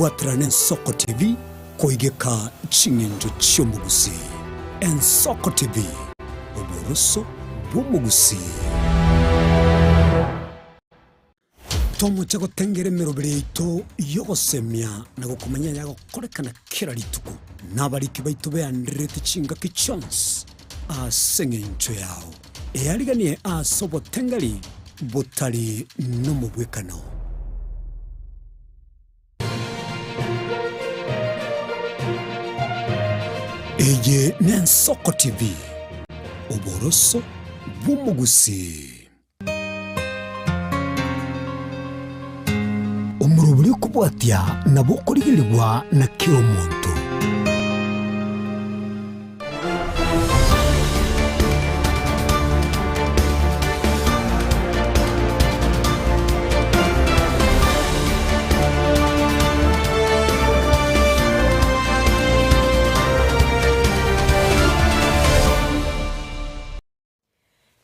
Bwaterana Ensoko TV koigeka ching'encho chi'omogusii. Ensoko TV, oboroso bw'omogusii. Tomoche gotengera emeroberi yaito y'ogosemia na gokomanya ayagokorekana kera rituko, na abariki baito beandererete chingaki chionsi ase engencho yao. Eariganie ase obotengeri botari nomobwekano. Eye n'Ensoko TV, oboroso bw'omogusii. Omorobori okobwatia nabo okorigerigwa na kera omonto.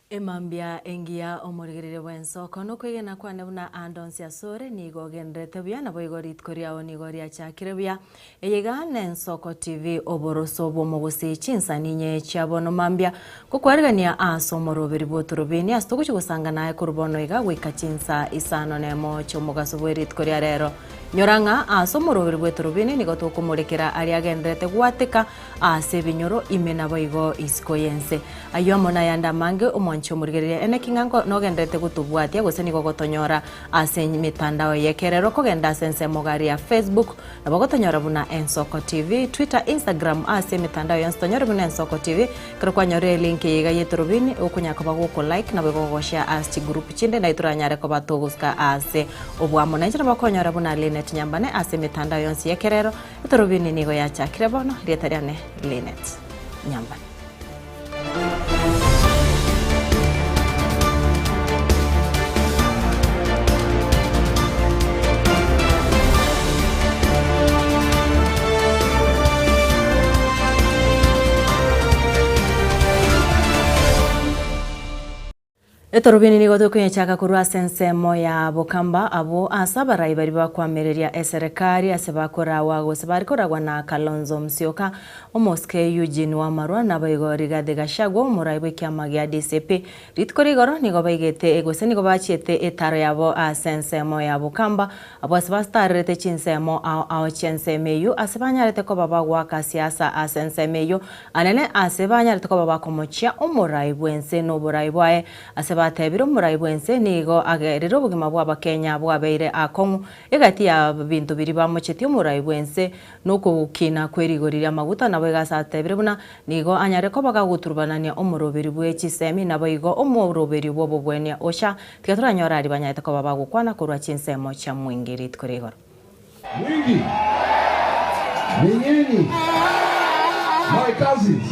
Emambia engiya omorigereria bw'ensoko, nokwegena kwane buna ande onsi asore nigo ogendererete buya, naboigo rituko riao nigo riachakire buya. Eye iga n'Ensoko TV oboroso bw'omogusii chinsani inye chia bono mambia gokwarigania ase omoroberi bw'otorobini ase togochia gosanga naye korwa bono iga goika chinsa isano nemo chi'omogaso bwe rituko ria rero. Nyora ng'a ase omoroberi bw'etorobini nigo tokomorekera aria agendererete gwateka ase ebinyoro ime naboigo isiko y'ense. Ayio amo nayande amange omwanchi omorigereria ene ki ng'a nogendererete gotobwatia gose nigo ogotonyora ase emetandao y'ekerero kogenda ase ensemo gari ya Facebook nabo ogotonyora buna Ensoko TV, Twitter, Instagram ase emetandao yonsi tonyore buna Ensoko TV. Ekero kwanyorire elink eye iga y'etorobini okonyara koba goko like nabo igo gogoshare ase chigroup chinde naye toranyare koba togosuka ase obwamo. Nainche nabo okonyora buna Linet Nyambane ase emetandao yonsi y'ekerero. Etorobini nigo yachakire bono, erieta riane Linet Nyambane. Etorobini nigo tokoyechaka korwa ase ensemo ya Bokamba abwo ase abarai baria bakoamereria eserekari ase bakoragwa gose bare koragwa na Kalonzo Musyoka, Omosike Eugene Wamalwa naboigo Rigathi Gachagua omorai bw'ekiama gia DCP. Rituko rigoro nigo baigete gose nigo bachiete etaro yabo ase ensemo ya Bokamba abwo ase batarerete chinsemo ao ao chi'ensemo eyio ase banyarete koba bagoaka siasa ase ensemo eyio Anene ase banyarete koba bakomochia omorai bw'ense noborai bwaye, ase batebire omorai bw'ense nigo agerire obogima bw'Abakenya bwabeire akong'u egati ya binto biria bamochetie omorai bw'ense nokogokina kwe rigori ri'amaguta naboigo ase atebire buna nigo anyare koba gagoturubanania omoroberi bwe chisemi naboigo omoroberi bw'obobwenia ocha tiga toranyore aria banyarete koba bagokwana korwa chinsemo chia mwingi rituko ria igoro. Mwingi ni nyinyi my cousins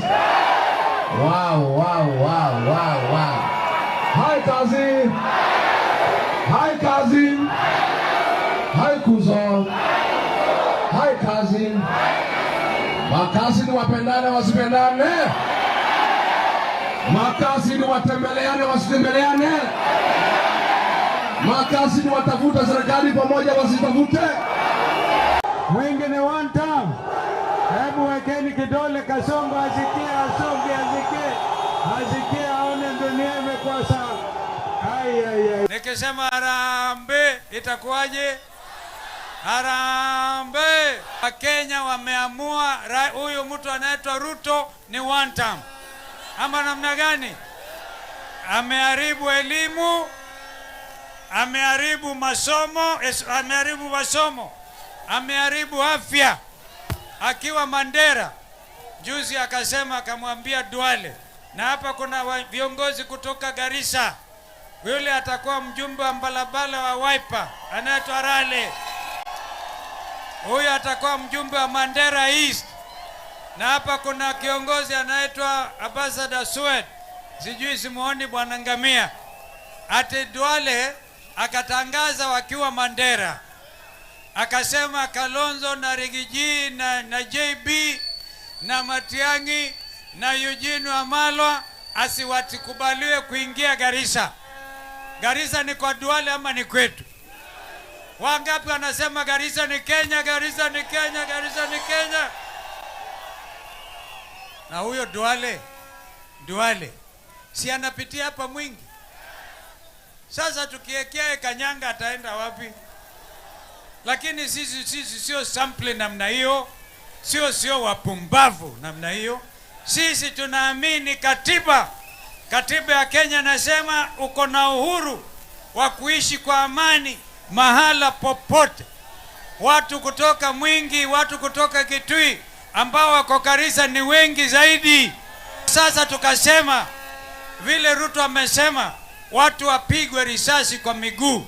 wow wow wow wow wow hi cousin hi cousin hi kuzo hi cousin makazini wapendane wasipendane makazini watembeleane wasitembeleane Makazini watafuta serikali pamoja, wasitafute. Mwingi ni one term. Hebu wekeni kidole Kasongo asikie, asonge, asikie, asikie, aone dunia imekuwa sawa. Ai, ai, ai. Nikisema harambee itakuwaje? Harambee! Wakenya wameamua huyu mtu anaitwa Ruto ni one term, ama namna gani? Ameharibu elimu, ameharibu masomo, ameharibu masomo, ameharibu afya. Akiwa Mandera juzi akasema, akamwambia Duale, na hapa kuna viongozi kutoka Garissa, yule atakuwa mjumbe wa Mbalabala wa Wiper anaitwa Rale, huyu atakuwa mjumbe wa Mandera East, na hapa kuna kiongozi anaitwa Ambassador Sued, sijui simuoni bwana Ngamia. Ati Duale akatangaza wakiwa Mandera, akasema Kalonzo na Rigiji na, na JB na Matiang'i na Eugene Wamalwa asiwatikubaliwe kuingia Garissa. Garissa ni kwa Duale ama ni kwetu? Wangapi wanasema Garissa ni Kenya, Garissa ni Kenya, Garissa ni Kenya? Na huyo Duale, Duale si anapitia hapa Mwingi? Sasa tukiekea Kanyanga ataenda wapi? Lakini sisi sisi sio sample namna hiyo, sio sio wapumbavu namna hiyo. Sisi tunaamini katiba. Katiba ya Kenya nasema uko na uhuru wa kuishi kwa amani mahala popote. Watu kutoka Mwingi, watu kutoka Kitui ambao wako Garissa ni wengi zaidi. Sasa tukasema vile Ruto amesema watu wapigwe risasi kwa miguu,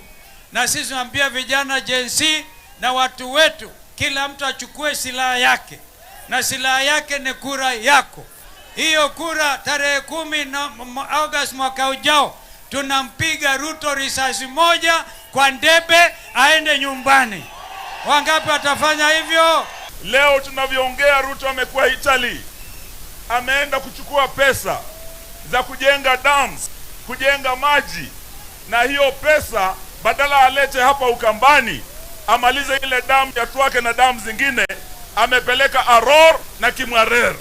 na sisi tunaambia vijana Gen Z na watu wetu, kila mtu achukue silaha yake, na silaha yake ni kura yako. Hiyo kura tarehe 10 na Agosti mwaka ujao tunampiga Ruto risasi moja kwa ndebe aende nyumbani. Wangapi watafanya hivyo? Leo tunavyoongea, Ruto amekuwa Italy, ameenda kuchukua pesa za kujenga dams, kujenga maji, na hiyo pesa badala alete hapa Ukambani amalize ile damu ya Twake na damu zingine, amepeleka Aror na Kimwarer.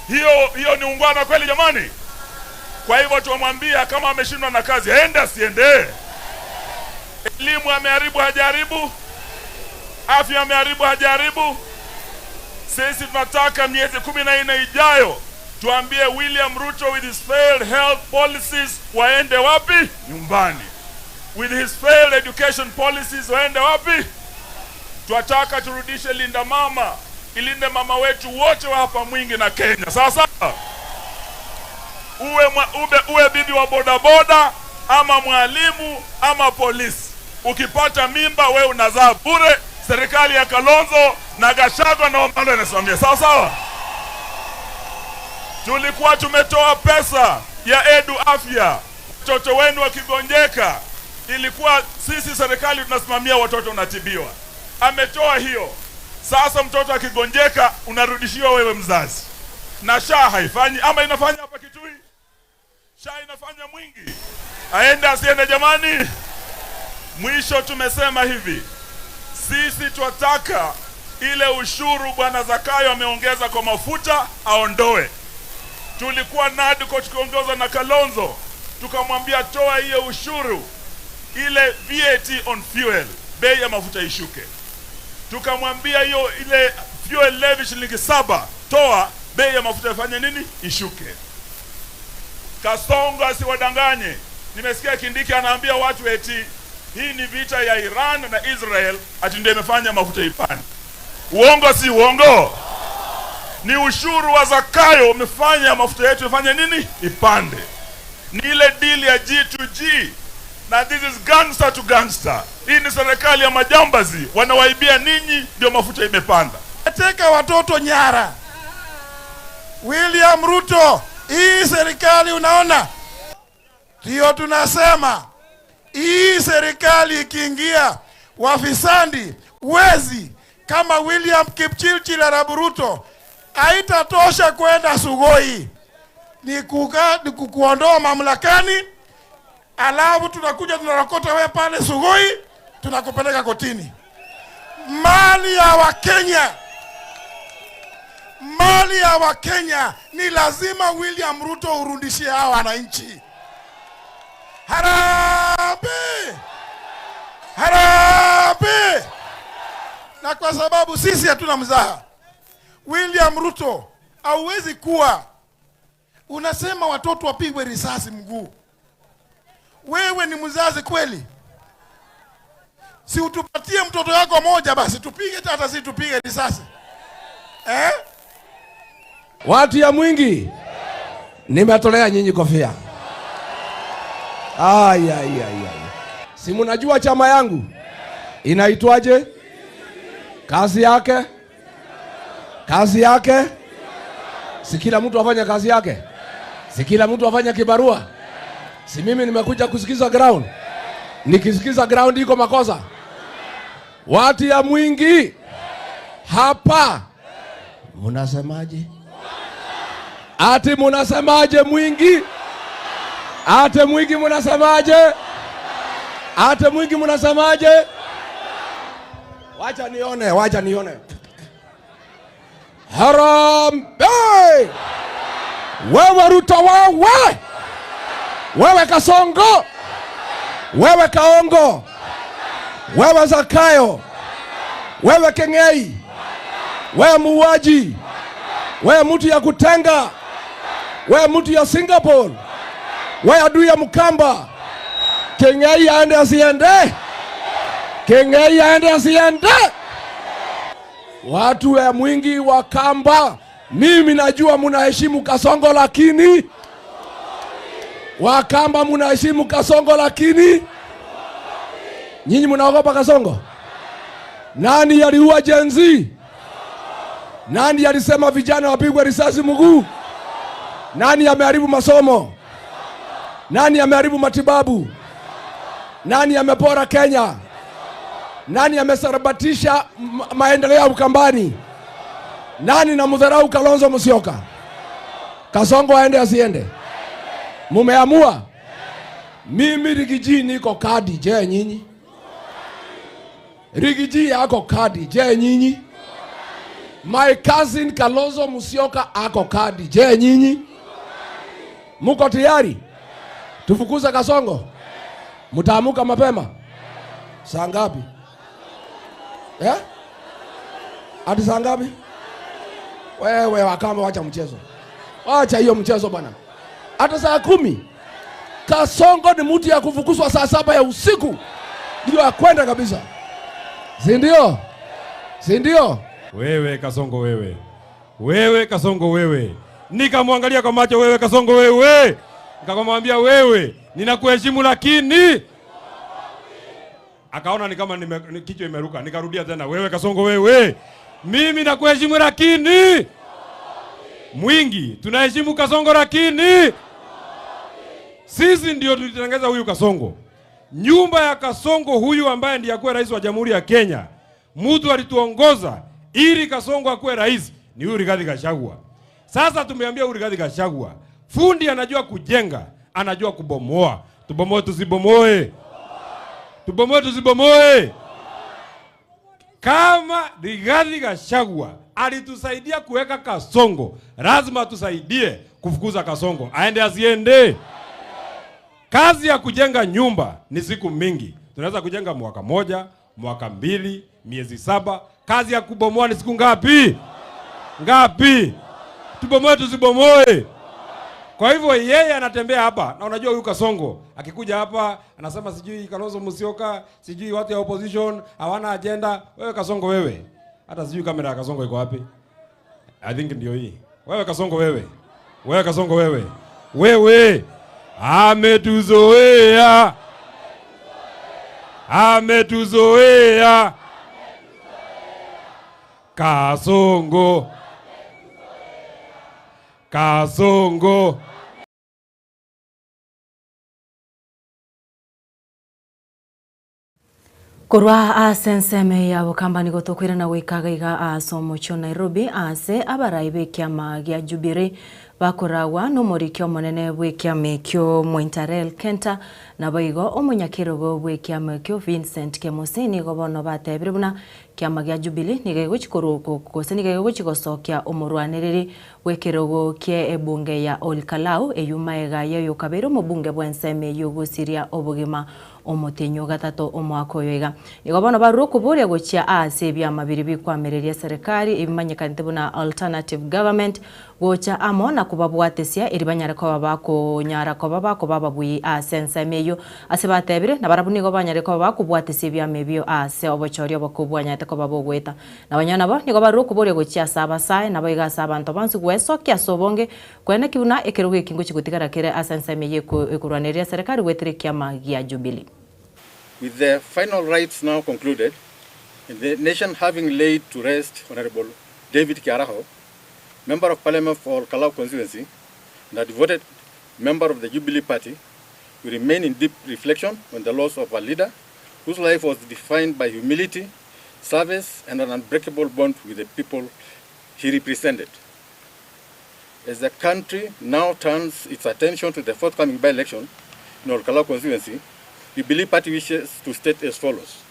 Hiyo hiyo ni ungwana kweli jamani? Kwa hivyo tumwambia kama ameshindwa na kazi, aende asiende. Elimu ameharibu, hajaharibu? Afya ameharibu, hajaharibu? Sisi tunataka miezi 14 ijayo tuambie William Ruto with his failed health policies waende wapi? Nyumbani. With his failed education policies waende wapi? Twataka turudishe Linda Mama, ilinde mama wetu wote wa hapa Mwingi na Kenya. Sawa sawa. Uwe, mwa, ube, uwe bibi wa bodaboda ama mwalimu ama polisi, ukipata mimba we unazaa bure. Serikali ya Kalonzo na Gachagua na Wamalwa inasimamia. Sawa sawa. Tulikuwa tumetoa pesa ya Edu Afya, watoto wenu wakigonjeka, ilikuwa sisi serikali tunasimamia watoto unatibiwa. Ametoa hiyo. Sasa mtoto akigonjeka unarudishiwa wewe mzazi, na SHA haifanyi ama inafanya hapa Kitui? SHA inafanya Mwingi, aende asiende? Jamani, mwisho tumesema hivi, sisi twataka ile ushuru bwana Zakayo ameongeza kwa mafuta aondoe. Tulikuwa NADCO tukiongozwa na Kalonzo, tukamwambia toa hiyo ushuru, ile VAT on fuel, bei ya mafuta ishuke. Tukamwambia hiyo ile fuel levy shilingi 7, toa, bei ya mafuta ifanye nini? Ishuke. Kasongo asiwadanganye. Nimesikia Kindiki anaambia watu eti hii ni vita ya Iran na Israel, ati ndio imefanya mafuta ipande. Uongo si uongo? Ni ushuru wa Zakayo umefanya mafuta yetu ifanye nini? Ipande. Ni ile deal ya G2G, na this is gangster to gangster. Hii ni serikali ya majambazi, wanawaibia ninyi, ndio mafuta imepanda. Teka watoto nyara. William Ruto, hii serikali unaona, ndio tunasema hii serikali ikiingia, wafisadi wezi kama William Kipchirchir Arap Ruto haitatosha kwenda Sugoi, ni kukuondoa mamlakani, alafu tunakuja tunarokota wewe pale Sugoi, tunakupeleka kotini. Mali ya Wakenya, mali ya Wakenya ni lazima William Ruto urudishie hawa wananchi. Harambee! Harambee! Na kwa sababu sisi hatuna mzaha, William Ruto hauwezi kuwa unasema watoto wapigwe risasi mguu. Wewe ni mzazi kweli? Si utupatie mtoto wako moja basi tupige, hata si tupige risasi eh? Watu ya Mwingi, nimetolea nyinyi kofia. Ai, ai, ai, ai. Si mnajua chama yangu inaitwaje? Kazi yake, kazi yake, si kila mtu afanye kazi yake, si kila mtu afanye kibarua. Si mimi nimekuja kusikiza ground, nikisikiza ground iko makosa. Watu ya Mwingi hapa munasemaje? Ati munasemaje Mwingi? Ate Mwingi munasemaje? Ate Mwingi munasemaje? Wacha nione, wacha nione. Harambee! Wewe Ruto, wewe wewe Kasongo, wewe Kaongo, wewe Zakayo, wewe Keng'ei, wewe muuaji, wewe mtu ya kutenga, wewe mtu ya Singapore, wewe adui ya Mkamba. Keng'ei aende asiende? Keng'ei aende asiende? Watu ya mwingi wa Kamba, mimi najua munaheshimu Kasongo, lakini Wakamba munaheshimu Kasongo, lakini nyinyi munaogopa Kasongo. Nani aliua Gen Z? Nani alisema vijana wapigwe risasi mguu? Nani ameharibu masomo? Nani ameharibu matibabu? Nani amepora Kenya? Nani amesarabatisha maendeleo ya Ukambani? Nani na mudharau Kalonzo Musyoka? Kasongo aende asiende? Mumeamua? Mimi Rigiji niko kadi, je nyinyi? Rigiji yako kadi, je nyinyi? My cousin Kalonzo Musyoka ako kadi, je nyinyi? Muko tayari? Tufukuze Kasongo? Mutaamuka mapema? Saa ngapi? Eh? Ati saa ngapi? Wewe Wakamba, wacha mchezo, wacha hiyo mchezo bwana. Hata saa 10 Kasongo ni mtu ya kufukuzwa saa 7 ya usiku ndio akwenda kabisa, si ndio? Si ndio? Wewe Kasongo wewe, wewe Kasongo wewe, nikamwangalia kwa macho, wewe Kasongo wewe, nikamwambia wewe, ninakuheshimu lakini akaona ni kama kichwa imeruka. Nikarudia tena, wewe Kasongo wewe, mimi nakuheshimu lakini Mwingi tunaheshimu Kasongo lakini sisi ndio tulitengeneza huyu Kasongo. Nyumba ya Kasongo huyu ambaye ndiye akuwe rais wa Jamhuri ya Kenya, mtu alituongoza ili Kasongo akuwe rais ni huyu Rigathi Gachagua. Sasa tumeambia huyu Rigathi Gachagua, fundi anajua kujenga, anajua kubomoa. Tubomoe tusibomoe? Tubomoe tusibomoe? Kama Rigathi Gachagua alitusaidia kuweka Kasongo, lazima tusaidie kufukuza Kasongo. Aende asiende? Kazi ya kujenga nyumba ni siku mingi. Tunaweza kujenga mwaka moja, mwaka 2, miezi 7. Kazi ya kubomoa ni siku ngapi? Ngapi? Tubomoe tusibomoe? Kwa hivyo yeye anatembea hapa, na unajua huyu Kasongo akikuja hapa anasema sijui Kalonzo Musyoka, sijui watu ya opposition hawana agenda. Wewe Kasongo wewe, hata sijui kamera ya Kasongo iko wapi? I think ndio hii. Wewe Kasongo wewe, wewe Kasongo wewe, wewe ametuzoea, ametuzoea Kasongo, Kasongo. Korwa ase ensemo ya Bokamba nigo tokoirana goika iga ase omochie o Nairobi ase abarai b'ekiama gia Jubilee bakoragwa nomoriki omonene bw'ekiama ekio Mointarel Kenta naboigo omonyakerogo bw'ekiama ekio Vincent Kemosi nigo bono batebire buna kiama gia Jubilee nigo egochi gose nigo egochi gosokia omorwanereri bw'ekerogo kie ebunge ya Olkalau eywo maega ya oyokabeire omobunge bw'ensemo eywo gosiria obogima omotenyo gatato omwaka oyo iga. Nigo bono barure okoboria gochia ase ebiama biria bikwamereria eserekari ebimanyekanete buna Alternative Government gocha amo na kobabwatesia eri banyare koba bakonyara koba bakoba ababui ase ensemo eyio. Ase batebire, nabarabwo nigo banyare koba bakobwatesia ebiama ebio ase obochori obokuu bwanyarete koba bogoeta. Nabanyene nabo nigo barure okoboria gochia ase abasae, naboigo ase abanto bonsi gwesokia ase obonge, Kweneki buna ekerogo eki ngochia gotigara kere ase ensemo eye ekorwanereria eserekari goetera ekiama gia Jubilee. With the final rites now concluded and the nation having laid to rest Honorable David Kiaraho, Member of Parliament for Olkalou constituency and a devoted member of the Jubilee Party, we remain in deep reflection on the loss of a leader whose life was defined by humility, service, and an unbreakable bond with the people he represented. As the country now turns its attention to the forthcoming by-election in Olkalou constituency, the Jubilee Party wishes to state as follows.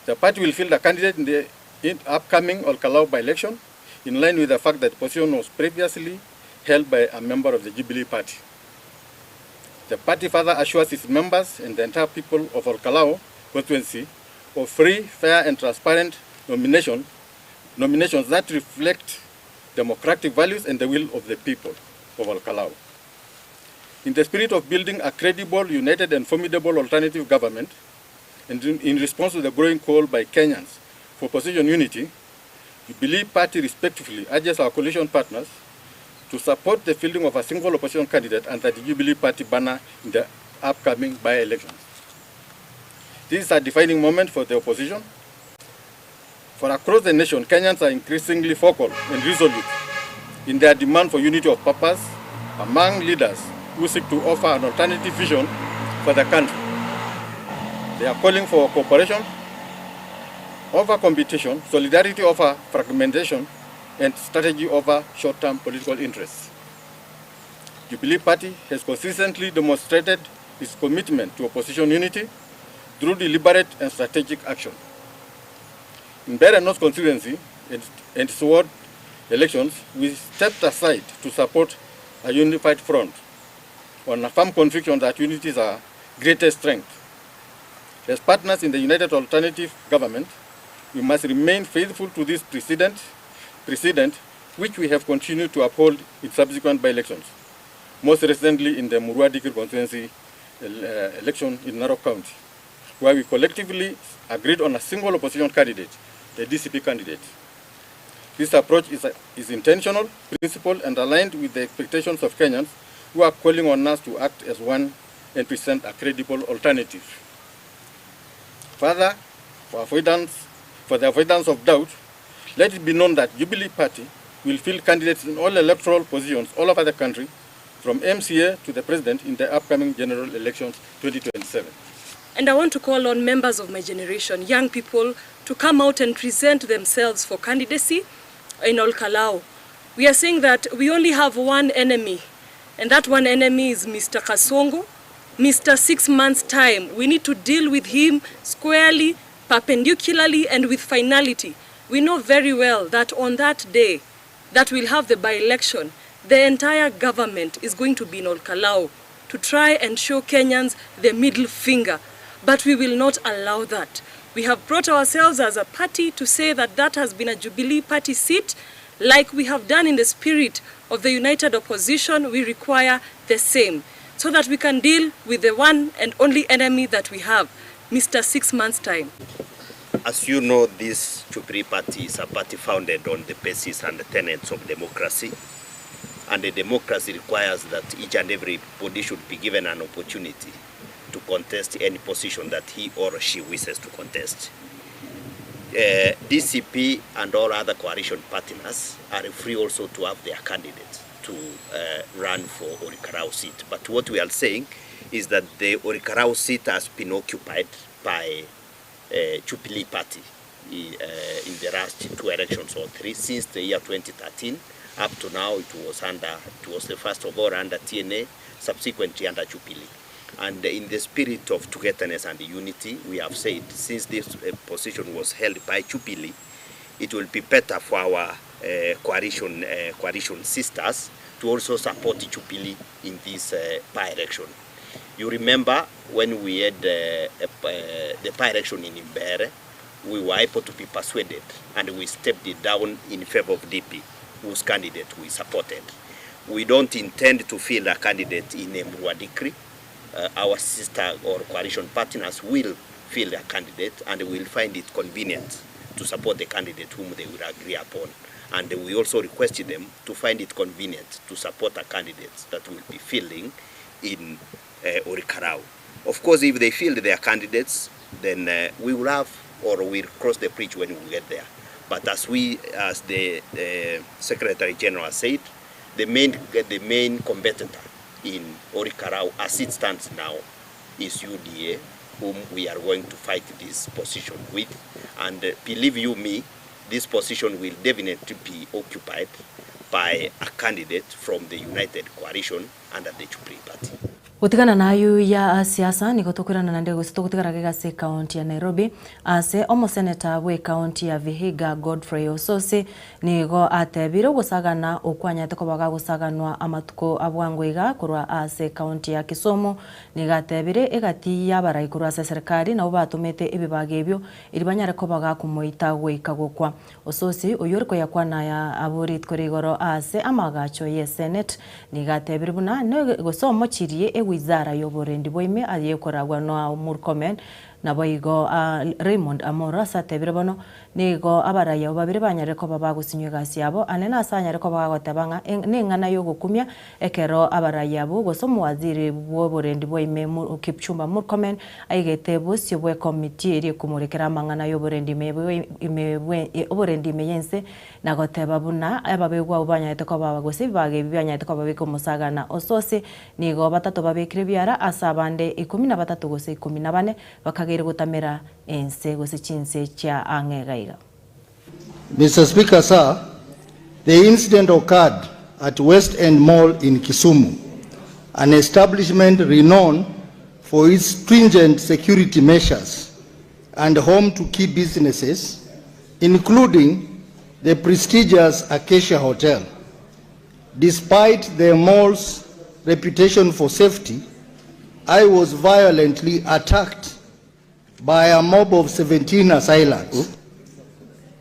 The party will field a candidate in the in upcoming Olkalou by-election in line with the fact that the position was previously held by a member of the Jubilee Party. The party further assures its members and the entire people of Olkalou constituency of free, fair and transparent nomination, nominations that reflect democratic values and the will of the people of Olkalou. In the spirit of building a credible, united and formidable alternative government, and in, in response to the growing call by Kenyans for position unity, Jubilee Party respectfully urges our coalition partners to support the fielding of a single opposition candidate under the Jubilee Party banner in the upcoming by-elections. This is a defining moment for the opposition. For across the nation, Kenyans are increasingly vocal and resolute in their demand for unity of purpose among leaders who seek to offer an alternative vision for the country. They are calling for cooperation over competition, solidarity over fragmentation, and strategy over short-term political interests. Jubilee Party has consistently demonstrated its commitment to opposition unity through deliberate and strategic action. In Mbeere North constituency and, and its ward elections, we stepped aside to support a unified front on a firm conviction that unity is our greatest strength. As partners in the United Alternative Government, we must remain faithful to this precedent, precedent which we have continued to uphold in subsequent by-elections, most recently in the Emurua Dikirr constituency election in Narok County, where we collectively agreed on a single opposition candidate, the DCP candidate. This approach is, is intentional, principled, and aligned with the expectations of Kenyans who are calling on us to act as one and present a credible alternative. Further, for, avoidance, for the avoidance of doubt, let it be known that Jubilee Party will field candidates in all electoral positions all over the country, from MCA to the president in the upcoming general elections 2027. And I want to call on members of my generation, young people, to come out and present themselves for candidacy in Olkalou. We are saying that we only have one enemy, and that one enemy is Mr. Kasongo. Mr. 6 months' time. We need to deal with him squarely, perpendicularly, and with finality. We know very well that on that day that we'll have the by-election, the entire government is going to be in Olkalou to try and show Kenyans the middle finger. But we will not allow that. We have brought ourselves as a party to say that that has been a Jubilee Party seat. Like we have done in the spirit of the united opposition, we require the same so that we can deal with the one and only enemy that we have, Mr. 6 months' time. As you know, this Jubilee Party is a party founded on the basis and the tenets of democracy. And the democracy requires that each and every body should be given an opportunity to contest any position that he or she wishes to contest. DCP and all other coalition partners are free also to have their candidates to run for Ol Kalou seat. But what we are saying is that the Ol Kalou seat has been occupied by Jubilee Party in the last two elections or three since the year 2013. Up to now, it was under, it was the first of all under TNA, subsequently under Jubilee. And in the spirit of togetherness and unity, we have said since this position was held by Jubilee, it will be better for our coalition sisters to also support Jubilee in this by-election. You remember when we had the by-election in Mbeere, we were able to be persuaded and we stepped it down in favor of DP, whose candidate we supported. We don't intend to field a candidate in Emurua Dikirr. Our sister or coalition partners will field a candidate and will find it convenient to support the candidate whom they will agree upon. And we also requested them to find it convenient to support a candidate that will be fielding in Ol Kalou. Of course, if they field their candidates, then we will have, or we'll cross the bridge when we get there. But as the Secretary General said, the main competitor in Ol Kalou, as it stands now, is UDA, whom we are going to fight this position with. And believe you me, this position will definitely be occupied by a candidate from the United Coalition under the Jubilee Party. Gotigana nayio ya siasa nigo tokoirana naende gose togotigara gega ase ekaunti ya Nairobi ase omoseneta bw'ekaunti ya Vihiga Godfrey Osotsi nigo atebire ogosagana okwo anyarete koba gagosaganwa amatuko abwango iga korwa ase ekaunti ya Kisumu nigo atebire egati y'abarai korwa ase eserekari nabwo batomete ebibaga ebio erio banyare koba gakomoita goika gokwa. Osotsi oyio ore koyakwana aya abwo rituko rigoro aase amaagacho ye Senate, nigo atebire buna gose omochirie ewizara y'oborendi bwaime aye ekoragwa na Murkomen naboigo Raymond Amoro ase atebire bono nigo abarai abwo babere banyarire koba bagosinywa egasi yabo ane nase anyare koba gagoteba ng'a neng'ana y'ogokumia Ekero abarai abwo, gose omowaziri bw'oborendi bwa ime Kipchumba Murkomen, aigete bosio bw'ekomiti eria ekomorekera amang'ana y'oborendi ime oborendi ime y'ense, na goteba buna ababegwa abwo banyarete koba gose ebibaga ebi bianyarete koba bikomosagana Osose, nigo batato babekire ebiara ase abande ikomi na batato gose ikomi na bane bakageire gotamera ense gose chinse chia ang'e iga iga. Mister Speaker, sir, the incident occurred at West End Mall in Kisumu, an establishment renowned for its stringent security measures and home to key businesses, including the prestigious Acacia Hotel. Despite the mall's reputation for safety, I was violently attacked by a mob of 17 assailants.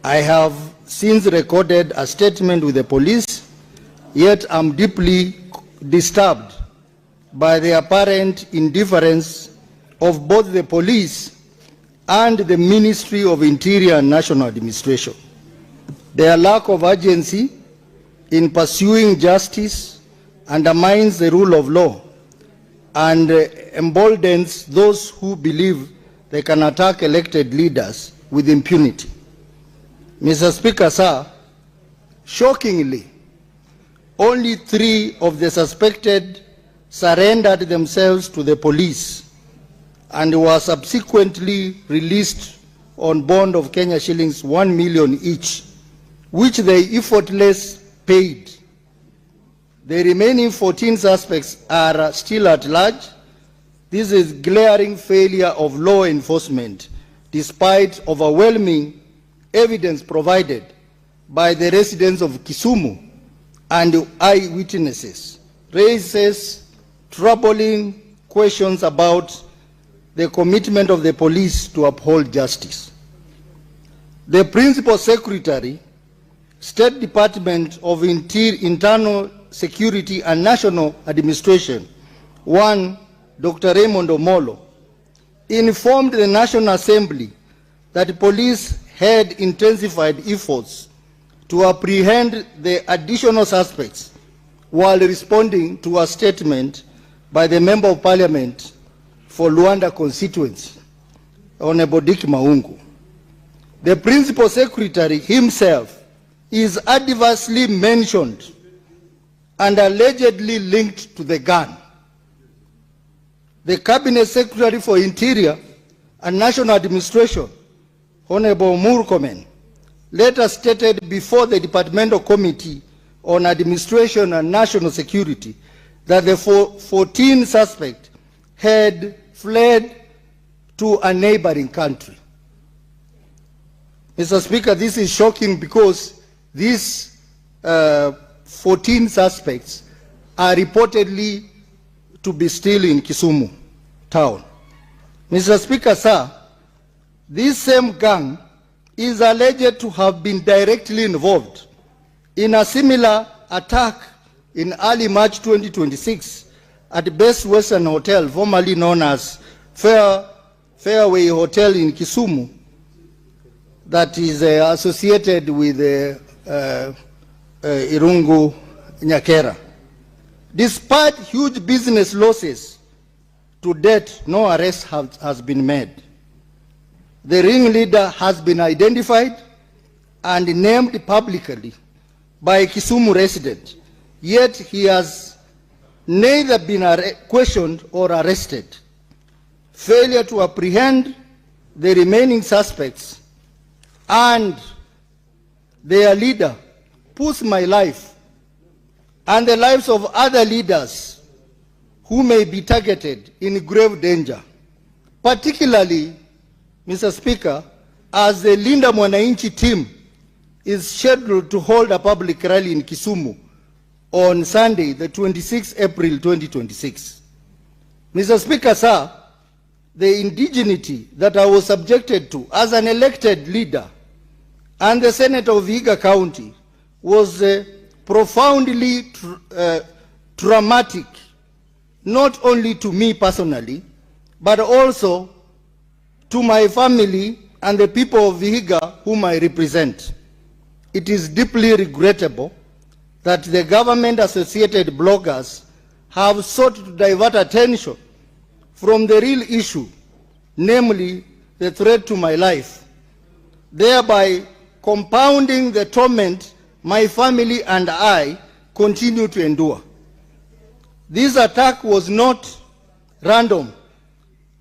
I have since recorded a statement with the police, yet I'm deeply disturbed by the apparent indifference of both the police and the Ministry of Interior and National Administration. Their lack of urgency in pursuing justice undermines the rule of law and emboldens those who believe they can attack elected leaders with impunity. Mr. Speaker, sir, shockingly, only 3 of the suspected surrendered themselves to the police and were subsequently released on bond of Kenya shillings 1 million each, which they effortlessly paid. The remaining 14 suspects are still at large. This is glaring failure of law enforcement, despite overwhelming evidence provided by the residents of Kisumu and eyewitnesses, raises troubling questions about the commitment of the police to uphold justice. The Principal Secretary, State Department of Internal Security and National Administration, one Dr. Raymond Omolo, informed the National Assembly that police had intensified efforts to apprehend the additional suspects while responding to a statement by the Member of Parliament for Luanda constituency, Honorable Dick Maungu. The Principal Secretary himself is adversely mentioned and allegedly linked to the gun. The Cabinet Secretary for Interior and National Administration, Honorable Murkomen, later stated before the Departmental Committee on Administration and National Security that the 14 suspects had fled to a neighboring country. Mr. Speaker, this is shocking because these 14 suspects are reportedly to be still in Kisumu town. Mr. Speaker, sir, this same gang is alleged to have been directly involved in a similar attack in early March 2026 at Best Western Hotel, formerly known as Fairway Hotel in Kisumu, that is associated with Irungu Nyakera. Despite huge business losses, to date, no arrest has been made. The ringleader has been identified and named publicly by a Kisumu resident, yet he has neither been questioned or arrested. Failure to apprehend the remaining suspects and their leader puts my life and the lives of other leaders who may be targeted in grave danger, particularly, Mr. Speaker, as the Linda Mwananchi team is scheduled to hold a public rally in Kisumu on Sunday, the 26th April 2026. Mr. Speaker, sir, the indignity that I was subjected to as an elected leader and the senator of Vihiga County was profoundly traumatic, not only to me personally, but also to my family and the people of Vihiga whom I represent. It is deeply regrettable that the government-associated bloggers have sought to divert attention from the real issue, namely the threat to my life, thereby compounding the torment my family and I continue to endure. This attack was not random.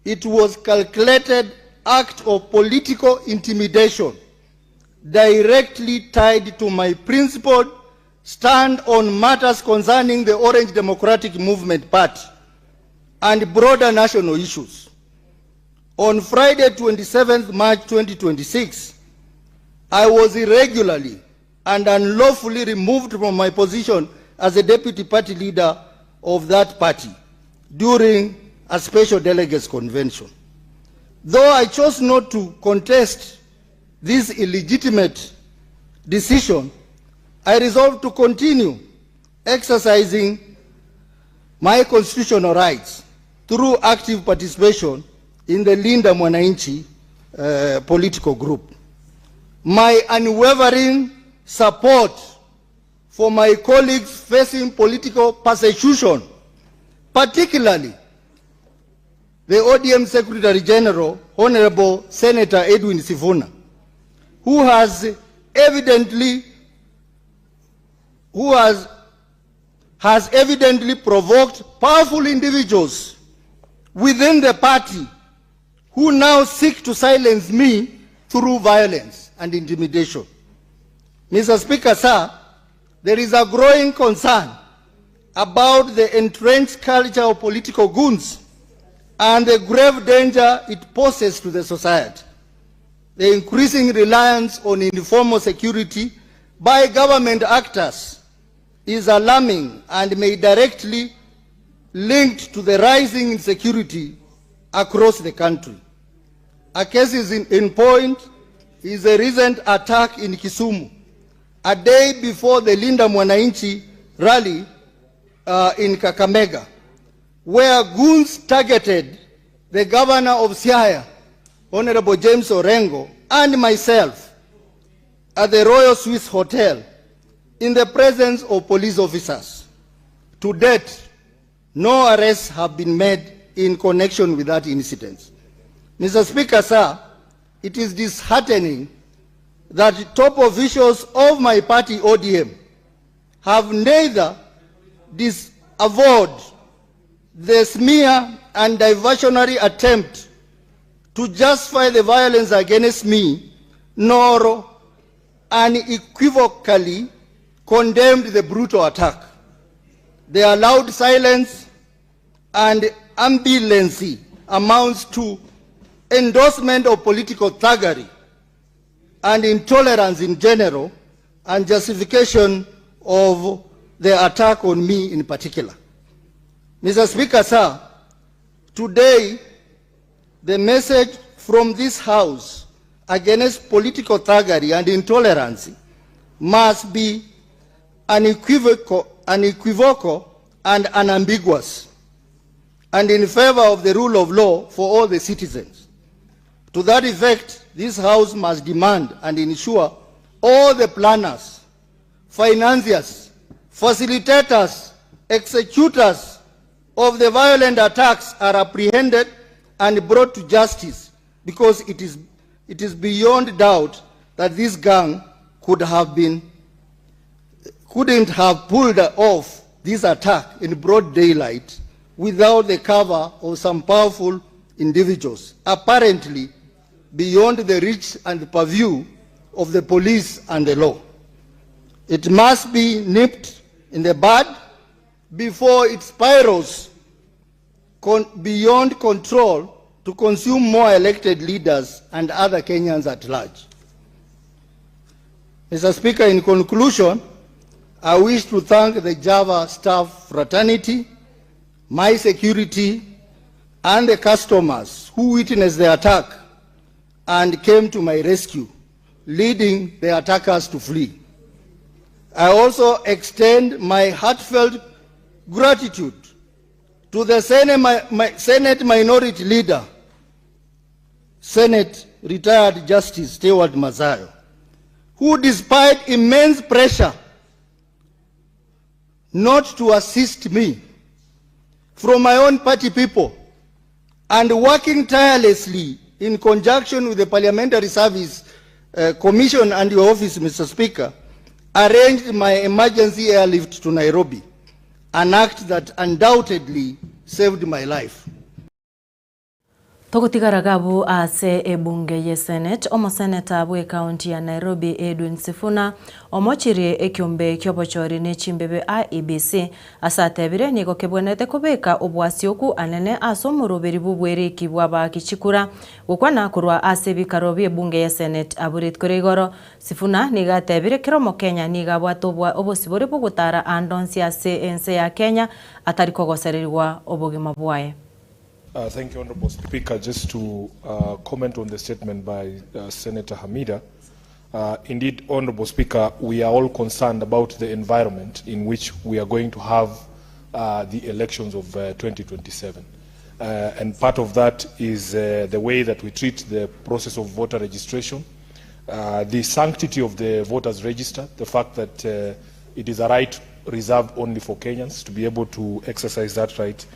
It was calculated act of political intimidation directly tied to my principled stand on matters concerning the Orange Democratic Movement Party and broader national issues. On Friday, 27th March 2026, I was irregularly and unlawfully removed from my position as a deputy party leader of that party during a special delegates convention. Though I chose not to contest this illegitimate decision, I resolved to continue exercising my constitutional rights through active participation in the Linda Mwananchi political group. My unwavering support for my colleagues facing political persecution, particularly the ODM Secretary General, Honorable Senator Edwin Sifuna, who has evidently, who has, has evidently provoked powerful individuals within the party who now seek to silence me through violence and intimidation. Mr. Speaker, sir, there is a growing concern about the entrenched culture of political goons and the grave danger it poses to the society. The increasing reliance on informal security by government actors is alarming and may directly linked to the rising insecurity across the country. A case is in point is a recent attack in Kisumu, a day before the Linda Mwananchi rally in Kakamega, where goons targeted the governor of Siaya, Honorable James Orengo, and myself at the Royal Swiss Hotel in the presence of police officers. To date, no arrests have been made in connection with that incident. Mr. Speaker, sir, it is disheartening that top officials of my party, ODM, have neither disavowed the smear and diversionary attempt to justify the violence against me, nor unequivocally condemned the brutal attack. Their allowed silence and ambivalency amounts to endorsement of political thuggery and intolerance in general, and justification of the attack on me in particular. Mr. Speaker, sir, today the message from this House against political thuggery and intolerance must be unequivocal and unambiguous, and in favor of the rule of law for all the citizens. To that effect, this House must demand and ensure all the planners, financiers, facilitators, executors of the violent attacks are apprehended and brought to justice, because it is beyond doubt that this gang couldn't have pulled off this attack in broad daylight without the cover of some powerful individuals, apparently beyond the reach and purview of the police and the law. It must be nipped in the bud before it spirals con beyond control to consume more elected leaders and other Kenyans at large. Mr. Speaker, in conclusion, I wish to thank the Java staff fraternity, my security, and the customers who witnessed the attack and came to my rescue, leading the attackers to flee. I also extend my heartfelt gratitude to the Senate, Minority Leader, Senate retired Justice Stewart Madzayo, who despite immense pressure not to assist me from my own party people and working tirelessly in conjunction with the Parliamentary Service Commission and your office, Mr. Speaker, arranged my emergency airlift to Nairobi, an act that undoubtedly saved my life. Togotigara gabu ase ebunge ye Senate, omoseneta bw'ecounty ya Nairobi Edwin Sifuna omochirie ekiombe ki'obochori ne chimbebe IEBC ase atebire nigo kebwenerete kobeka obwasioku anene ase omoroberi bw'obweriki bw'abaaki chikura gokwana korwa ase ebikaro bi'ebunge ye Senate abwo rituko ria igoro. Sifuna nigo atebire kera omokenya nigo abwate obosibore bw'ogotara ande onsi ase ense ya Kenya atari kogosererigwa obogima bwaye. Uh, thank you, Honorable Speaker. Just to comment on the statement by Senator Hamida. Indeed, Honorable Speaker, we are all concerned about the environment in which we are going to have the elections of 2027. And part of that is the way that we treat the process of voter registration, the sanctity of the voters' register, the fact that it is a right reserved only for Kenyans to be able to exercise that right.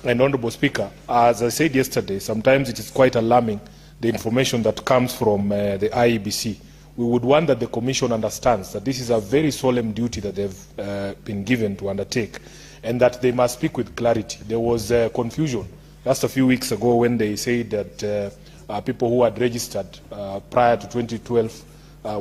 And Honorable Speaker, as I said yesterday, sometimes it is quite alarming the information that comes from the IEBC. We would want that the Commission understands that this is a very solemn duty that they've been given to undertake and that they must speak with clarity. There was confusion just a few weeks ago when they said that people who had registered prior to 2012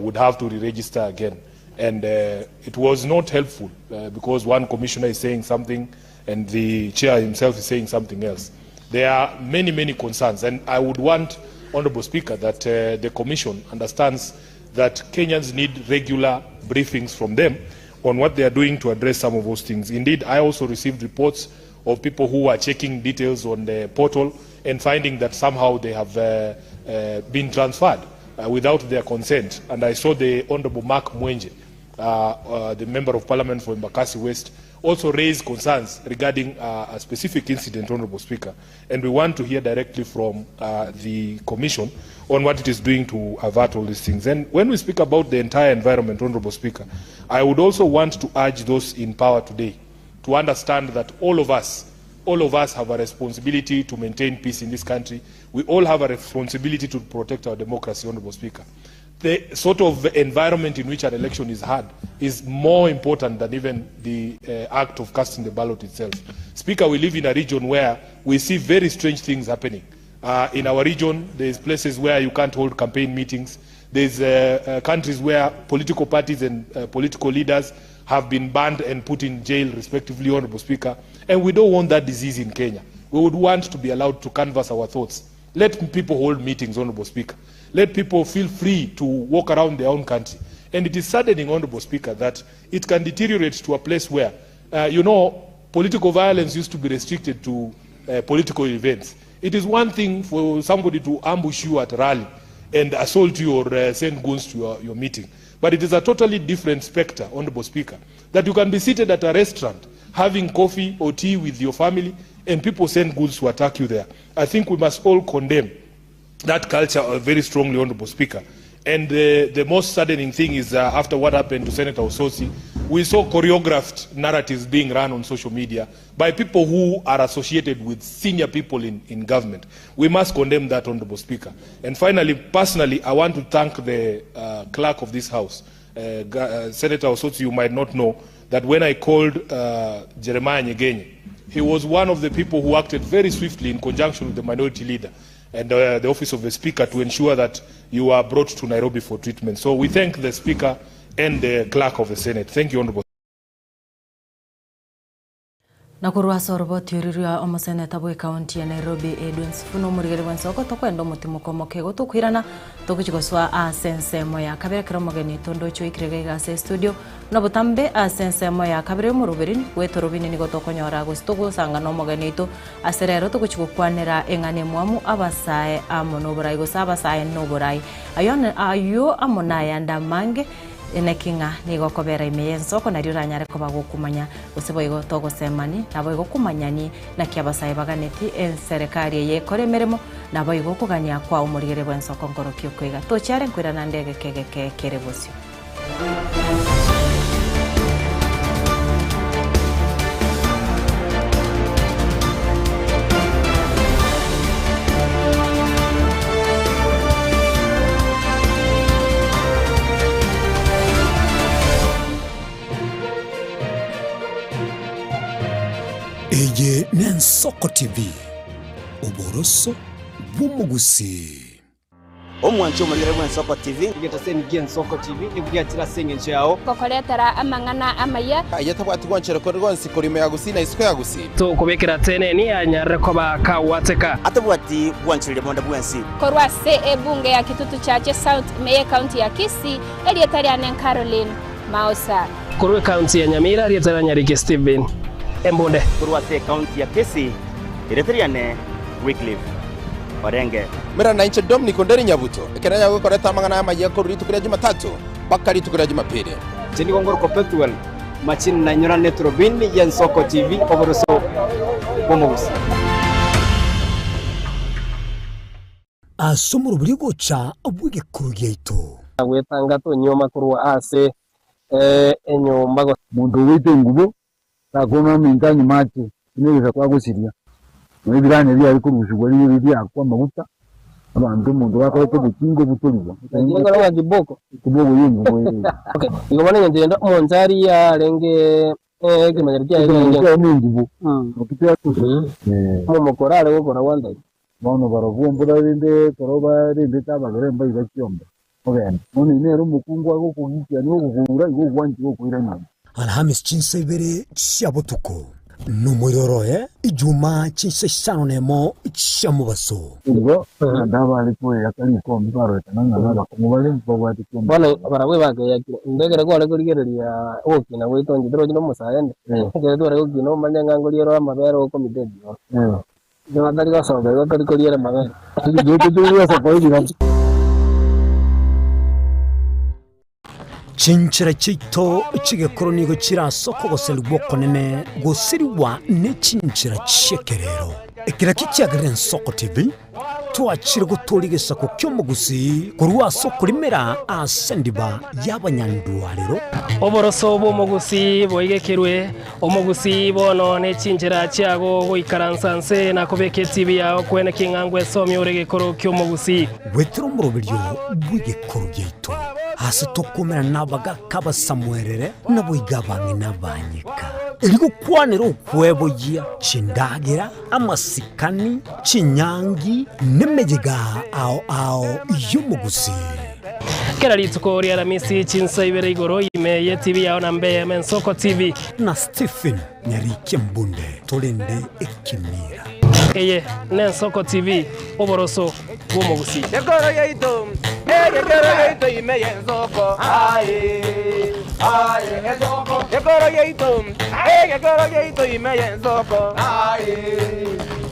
would have to re-register again. And it was not helpful because one commissioner is saying something and the chair himself is saying something else. There are many, many concerns, and I would want, Honorable Speaker, that the Commission understands that Kenyans need regular briefings from them on what they are doing to address some of those things. Indeed, I also received reports of people who are checking details on the portal and finding that somehow they have been transferred without their consent. And I saw the Honorable Mark Mwenje, the Member of Parliament for Embakasi West, also raise concerns regarding a specific incident, Honorable Speaker. And we want to hear directly from the Commission on what it is doing to avert all these things. And when we speak about the entire environment, Honorable Speaker, I would also want to urge those in power today to understand that all of us have a responsibility to maintain peace in this country. We all have a responsibility to protect our democracy, Honorable Speaker. The sort of environment in which an election is had is more important than even the act of casting the ballot itself. Speaker, we live in a region where we see very strange things happening. In our region, there's places where you can't hold campaign meetings. There's countries where political parties and political leaders have been banned and put in jail, respectively, Honorable Speaker. And we don't want that disease in Kenya. We would want to be allowed to canvass our thoughts. Let people hold meetings, Honorable Speaker. Let people feel free to walk around their own country. And it is saddening, Honorable Speaker, that it can deteriorate to a place where, political violence used to be restricted to political events. It is one thing for somebody to ambush you at a rally and assault you or send goons to your meeting. But it is a totally different specter, Honorable Speaker, that you can be seated at a restaurant having coffee or tea with your family and people send goons to attack you there. I think we must all condemn that culture very strongly, Honorable Speaker. And the most saddening thing is after what happened to Senator Osotsi, we saw choreographed narratives being run on social media by people who are associated with senior people in government. We must condemn that, Honorable Speaker. And finally, personally, I want to thank the clerk of this house. Senator Osotsi, you might not know that when I called Jeremiah Nyegenye, he was one of the people who acted very swiftly in conjunction with the minority leader and the office of the Speaker to ensure that you are brought to Nairobi for treatment. So we thank the Speaker and the Clerk of the Senate. Thank you, Honorable. Na korwa ase oroboti oria rwa omoseneta bw'ekaunti ya Nairobi Edwin Sifuna omorigeri bw'ensoko tokwenda omotimoko omoke igo tokoirana togochia gosoa ase ensemo ya kabere ekero omogeni oito ndoche oikire iga iga ase estudio buna botambe ase ensemo ya kabere y'omoroberi bw'etorobini nigo tokonyora gose togosanga na omogeni oito ase rero togochia gokwanera eng'ana emwamu abasae amo noborai gose abasae noborai ayio ayio amo nayande amange Naki ng'a nigo okobera ime y'ensoko, nario oranyare koba gokumanya, gose boigo togosemani, naboigo komanyani naki abasae baganeti enserekari eye ekore emeremo, naboigo okogania kwa omorigereria bw'ensoko nkorokia okoiga. Tochiare nkoirana nde egeke egeke kere bosio. Eye n'Ensoko TV, oboroso bw'omogusii. Omwanchi omorigere bw'Ensoko TV. Egetaseni gi'Ensoko TV nigo giachire ase engencho yao. Gokoretera amang'ana amaya. Aye tabwati gwanchera konde gwonsi korwa ime ya Gusii na isiko ya Gusii. Tokobekera teneni anyarire koba kagwateka. Atabwati gwanchereria bonde bwensi. Korwa ase ebunge ya Kitutu Chache South ime y'Ekaunti ya Kisii, erieta riane Caroline Maosa. Korwa ekaunti ya Nyamira, erieta ria Nyariki Stephen Embunde. Korwa ase ekaunti ya Kisii, erieta riane Wycliffe Orenge. Mera nainche Dominic Onderi Nyabuto, ekero nyagokoreta amang'ana amayia korwa rituko ria Jumatatu mpaka rituko ria Jumapili. Inche nigo ngorokwa Pethuel Machini na inyorane eturubini y'Ensoko TV oboroso bw'omogusii. Ase omorobori gocha bw'egekuro giaito. Gwetanga tonyuoma korwa ase enyomba gose. Omonto ogoita engubo takonwa aminto anyuma ache, buna egesaku agosiria. Nonya ebiranya biare korusigwa rirorio riakwa amaguta, abanto omonto gakoreta obotinga obutorigwa. Kiboko. Kiboko y'engubo eye. Okay, igo bono eng'encho yende omonchari yarenge ekemanyero kiaye Ekemanyero kiarenge kiaye nengubo. Omomokora are gokora gwantari. Bono barobwo mbura rende ekero barendete abagere mbaiba chiombe, ogende. Bono eye nere omokungu agokogikia na ogokoura, igo ogwanchire gokoira nyomba. Alhamisi chinsa ibere chia botuko, nomoiroro oye Ijuma chinsa isano nemo chia mobaso. Igo abanto abare koeyaka rikombe barorekana ng'a nabakong'u bare, mbabwate chiombe Bono chiabo. barabwo ebakeyakire, inde ekero kware korigereria ogokina gwaito inche torochi nomosae inde, ekero tware gokina omanye ng'a nkoriera amabere okomita ebioro. Nigo atari gosoka igo tori koriera amabere. Chinchera chiaito chi'egekoro nigo chire ase okogoserigwa okonene gosirigwa ne chinchera chi'ekerero. Ekero kichiagerire Ensoko TV, twachire gotooria egesaku ki'omogusii korwa ase okorimera ase endiba y'abanyandwarero. Oboroso bw'omogusii boigekerwe, omogusii bono ne chinchera chiago goikaransa nse na kobeka etibi yao kwene king'a ngwesomia ore egekoro ki'omogusii. Goetera omoroberio bw'egekoro giaito, aase tokomerana nabagaaka abasamuerere, naboigo abang'ina abanyeka, erio gokwanera okweboyia chindagera, amasikani, chinyangi, nemeyega ao ao y'omogusii. Kera rituko ria Aramisi chinsa ibere igoro ime ye TV yao na mbe Ensoko TV. Na Stephen Nyarikia Mbunde torende ekemira. Eye n'Ensoko TV, oboroso bw'omogusii. Gekoro giaito, egekoro giaito ime y'ensoko, aye, aye, ensoko. Gekoro giaito, egekoro giaito ime y'ensoko, aye,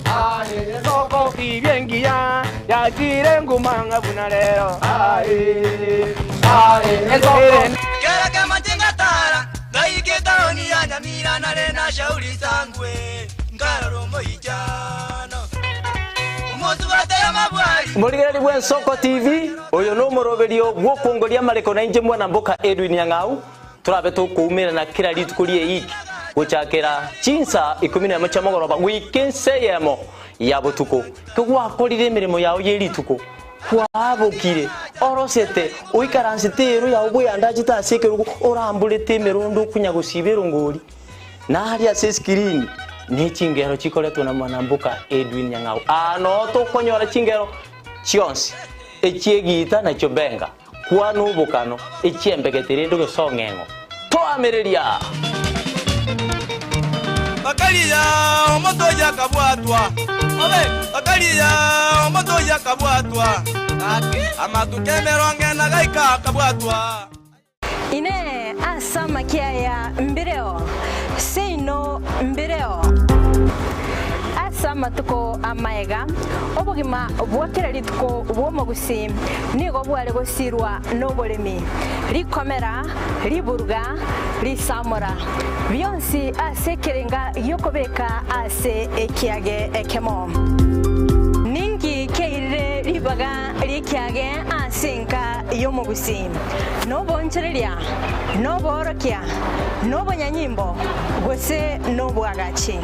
aye, ensoko. Tibia engiya yachire nguma ng'a buna rero, aye, aye, ensoko. Kera kemache ngatara, ngaika etaoni ya Nyamira nare na Shauri Sangwe, nkarora omoichano. Omosubati y'amabwari. Morigereria bw'Ensoko TV, oyo nomoroberio bw'okongoria amareko nainche mwana mboka Edwin Nyang'au, torabe tokoumerana kera rituko ri'eiki gochakera chinsa ikomi nemo chia mogoroba goika ensa eyemo ya botuko. Kegwakorire emeremo yao ye rituko, kwabokire, orosete, oikaransete eero yao bweyandachete ase ekerogo, oramborete emerondo okonya gosiba erongori. Na aria ase eskirini ne chingero chikoretwe na mwanamboka Edwin Nyang'au. Aa noo tokonyora chingero chionsi, echi'egiita na chiobenga, kwana obokano, echi'embegete rende gose ong'eng'o. Toamereria! Bakaria omonto oyio akabwatwa, obe, bakaria omonto oyio akabwatwa, amatuko emerongo ena gaika akabwatwa. Inee! Ase amakia aya mbireo? Seino mbireo. Ase amatuko amaega, obogima bwa kera rituko bw'omogusii nigo bware gosirwa noboremi, rikomera, riburuga, risamora, bionsi ase ekerenga gi'okobeka ase ekiage ekemo. Ninki kiairire ribaga ri'ekiage ase enka y'omogusii? Noboonchoreria, noboorokia, nobonyanyimbo, gose nobwagachi.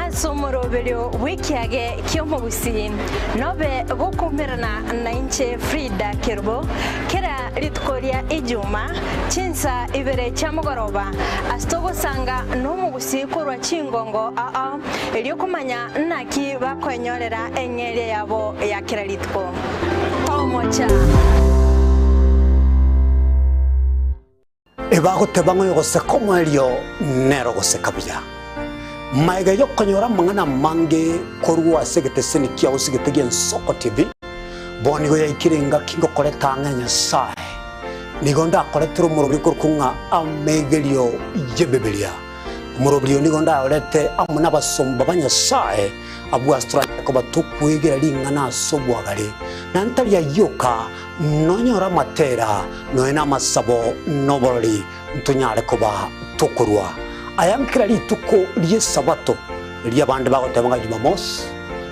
Ase omoroberio bw'ekiage ki'omogusii nobe gokoumerana nainche Frida Kerubo kera rituko ria Ijuma chinsa ibere chia mogoroba ase togosanga nomogusii korwa chingongo ao erio komanya naki bakoenyorera eng'eria yabo ya kera rituko. Omocha. Ebagoteba ng'a oyogoseka omoerio nere ogoseka buya. Magega y'okonyora amang'ana amange korwa ase egeteseni kiao gose egete gi'Ensoko TV, bono nigo yaikire engaki ngokoreta ang'e Nyasae. Nigo ndakoretere omorobio okorokwa ng'a Amegerio y'Ebibilia. Omorobio oyo nigo ndayorete amo nabasomba ba Nyasae abwo ase toranyare koba tokwegera ring'ana ase obwagare, na ntari ayio oka, nonyore amatera, nonya namasabo, na oborori, ntonyare koba tokorua aya nkera rituko ri'Esabato, erio abande bagoteba ng'a Jumamosi,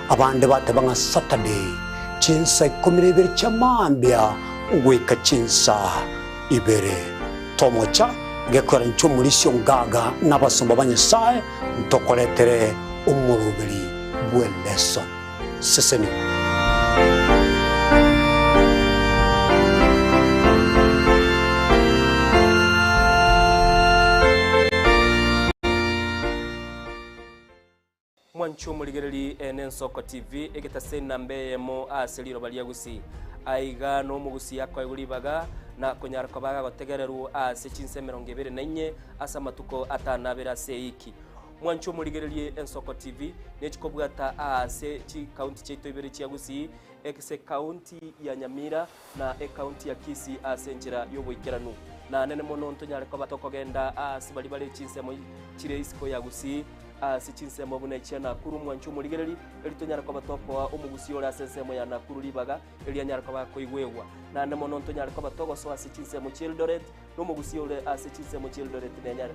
abande bateba ng'a Saturday, chinsa ikomi na ibere chia mambia goika chinsa ibere. Tomocha gekora inche omorisia ongaga na abasomba ba Nyasae ntokoretere omoroberi bw'eleso. Sesenigwa. Mwanche omorigereri ene Ensoko TV, egetaseni namba eyemo ase riroba ria Gusii. Aiga nomogusii akoegwa ribaga na konyara koba agagotegererwa ase chinsa emerongo ebere na inye ase amatuko atano abere ase eiki. Mwanche omorigererie Ensoko TV nechikobwata aase chikaunti chiaito ibere chia Gusii, ase ekaunti ya Nyamira na ekaunti ya Kisii ase enchera y'oboikeranu. Na nene mono ntonyare koba tokogenda aase baria bare chinsemo chire isiko ya Gusii, ase chinsemo buna echia Nakuru. Mwanche omorigereri, erio tonyare koba tokoa omogusii ore ase ensemo ya Nakuru ribaga, erio anyare koba akoigwegwa. Naende mono ntonyare koba togosoa ase chinsemo chi'Eldoret, na omogusii ore ase chinsemo chi'Eldoret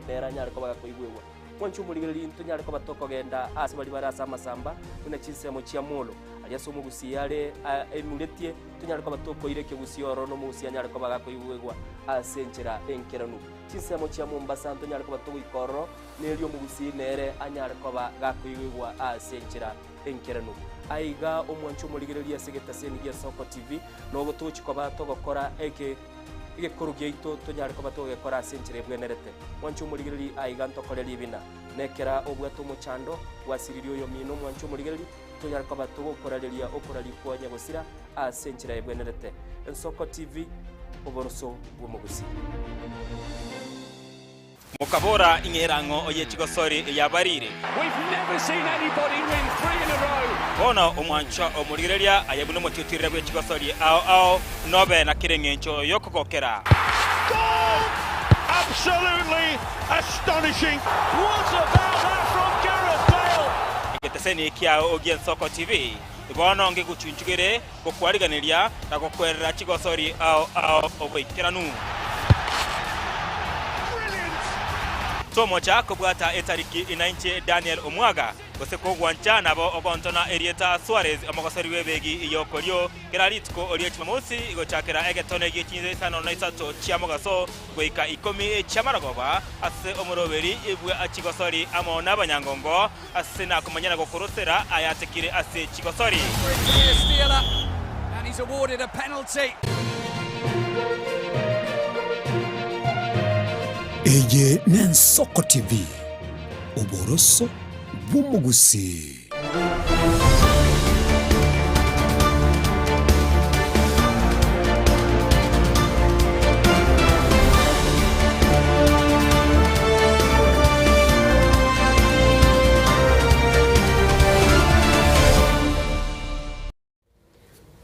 nere anyare koba gakoigwegwa. Mwanche omorigereria ntonyare koba tokogenda aase baria bare ase amasamba, buna chinsemo chia Molo, aria ase omogusii are emuretie, tonyare koba tokoira ekegusii ororo na omogusii anyare koba gakoigwegwa ase enchera enkeranu. Chinsemo chia Mombasa ntonyare koba togoika ororo, na erio omogusii nere anyare koba gakoigwegwa ase enchera enkeranu. Aiga omwanche omorigereria ase egetaseni gia Soko TV, nobo togochia koba togokora eke. Egekoro giaito tonyare koba togegekora ase enchera ebwenerete. Mwanche omorigereria aiga ntokore ribina. Nekera obwate omochando, gwasiririe oyomino mwanche omorigereria, tonyare koba togokorareria okorarikwa nyagosira ase enchera ebwenerete. Ensoko TV, oboroso bw'omogusii. Mokabora, Ing'era ng'o oye chigosori eyabarire? Bono omwanchwa omorigereria aye buna omotiotirire bwe chigosori ao ao, nobe na kera engencho y'okogokera. Egeteseni kiao gi'Ensoko TV bono ngegochunchugere gokwariganeria na gokwerera chigosori ao ao oboikeranu. Tomocha kobwata etariki inainche Daniel Omwaga, gose kogwancha nabo ogontona erieta Suarez omogosori bw'ebegi y'okorio kera rituko rie Jumamosi gochakera egetone gie chinsa isano na isato chia mogaso goika ikomi chi'amarogoba ase omoroberi bwa chigosori amo nabanyangongo Ase nakomanya na gokorosera ayatekire ase chigosori. Eye n'Ensoko TV, oboroso bw'omogusii.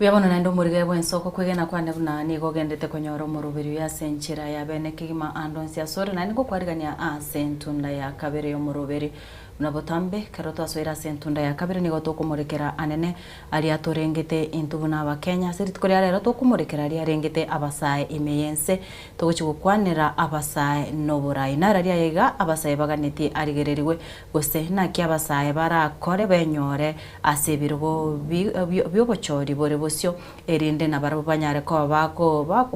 Buya bono naende omorigere bw'ensoko kwegena kwane buna nigo ogendete konyora omoroberi oyo ase enchera ya bene kegima ande onsi asore, naende ngokwarigania ase entunda ya kabere y'omoroberi. Buna botambe, ekero twasoire ase entunda ya kabere nigo tokomorekera anene aria torengete intwe buna Abakenya. Ase rituko ria rero tokomorekera aria arengete abasae ime y'ense. Togochia gokwanera abasae noborai. Nararia aya iga abasae baganetie arigererigwe Gose naki abasae barakore benyore ase ebirogo bi'obochori bore bosio, erinde nabarabwo banyare koba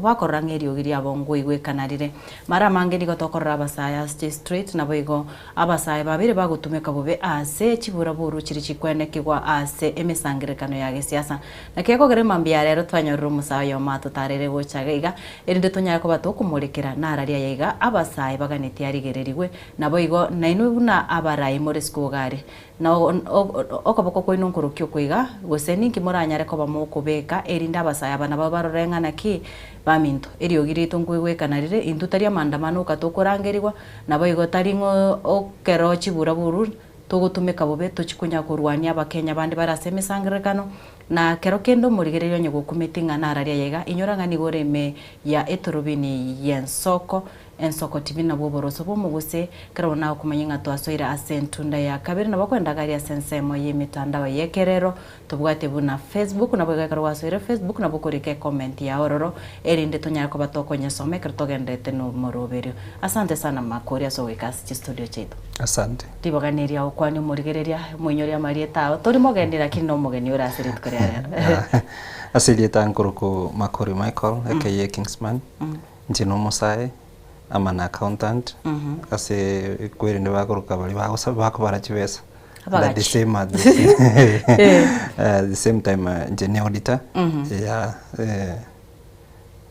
bakorora ng'a eriogi riabo ngoigwekana rire. Mara amange nigo tokorora abasae ase chistreet, naboigo abasae babeire bagotumeka bobe ase chiburaburu chiria chikwenekigwa ase emesangererekano ya gesiasa. Naki ekogera emambia ya rero twanyorire omosae oyomo atotarere gocha iga, erinde tonyare koba tokomorekera nararia aya iga abasae baganetie arigererigwe Naboigo nainwe buna abarai more sikogare, na okoboko kwaino nkorokia okwo iga, gose ninki moranyare koba mokobeka, erinde abasae aba nabao barore ng'a naki baminto, eriogi riaito nkoigwekana rire, intwe tari amandamano oka tokorangerigwa, naboigo tari ng'a ekero chiburaburu togotumeka bobe tochie konya korwania abakenya bande bare ase emesangererekano, na kero kende omorigereria onye gokumeti ng'a nararia aya iga, inyora ng'a nigo ore ime ya etorobini y'ensoko, Ensoko tibi nabwo oboroso bw'omoguse, ekero bono nagokomanya ng'a twasoire ase entunda ya kabere nabo okoenda gari ase ensemo y'emetandao y'ekerero tobwate buna Facebook naboigo ekero gwasoire Facebook nabo okorika ecomment yao ororo erinde tonyare koba tokonyesoma ekero togenderete nomoroberio. Asante sana Makori ase ogoika ase chistudio chiaito. Asante. Ribaga neria gokwania omorigereria, omoinyori amarieta ao. Tori mogeni lakini nomogeni ore ase rituko ria rero. Ase erieta nkorokwa Makori Michael aka Kingsman. Inche nomosae, I'm an accountant, ase kwerende bakoroka baria bagosa bakobara chibesa. And at the Abagachi. same at the at the same time inche ne auditor, yeah,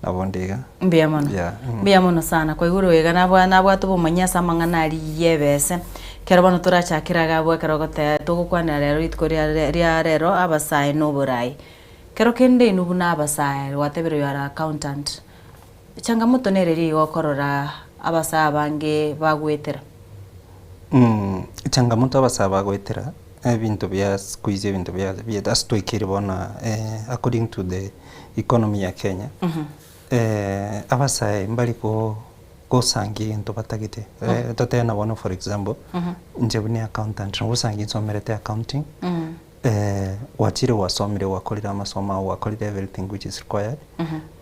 nabo nde iga. Mbuya mono. Yeah. Mbuya mono sana. Kwaigure iga nabwa nabwate obomanyi ase amang'ana aria ya ebese. Ekero bono torachakere iga abwo ekero ogoteba togokwanera rero rituko ria ria rero abasae na oborai. Kero kende inwe buna abasae gwatebire you are accountant, Changamoto nere riria igo okorora abasae abange bagoetera? Changamoto abasae bagoetera, ebinto bia siku hizi ebinto bia bia ase twaikeire bono according to the economy ya Kenya, abasae mbari go gosangia egento batagete. Totebe na bono for example, inche buna accountant nabo osange nsomerete accounting, Gwachire gwasomire gwakorire amasomo ao gwakorire everything which is required,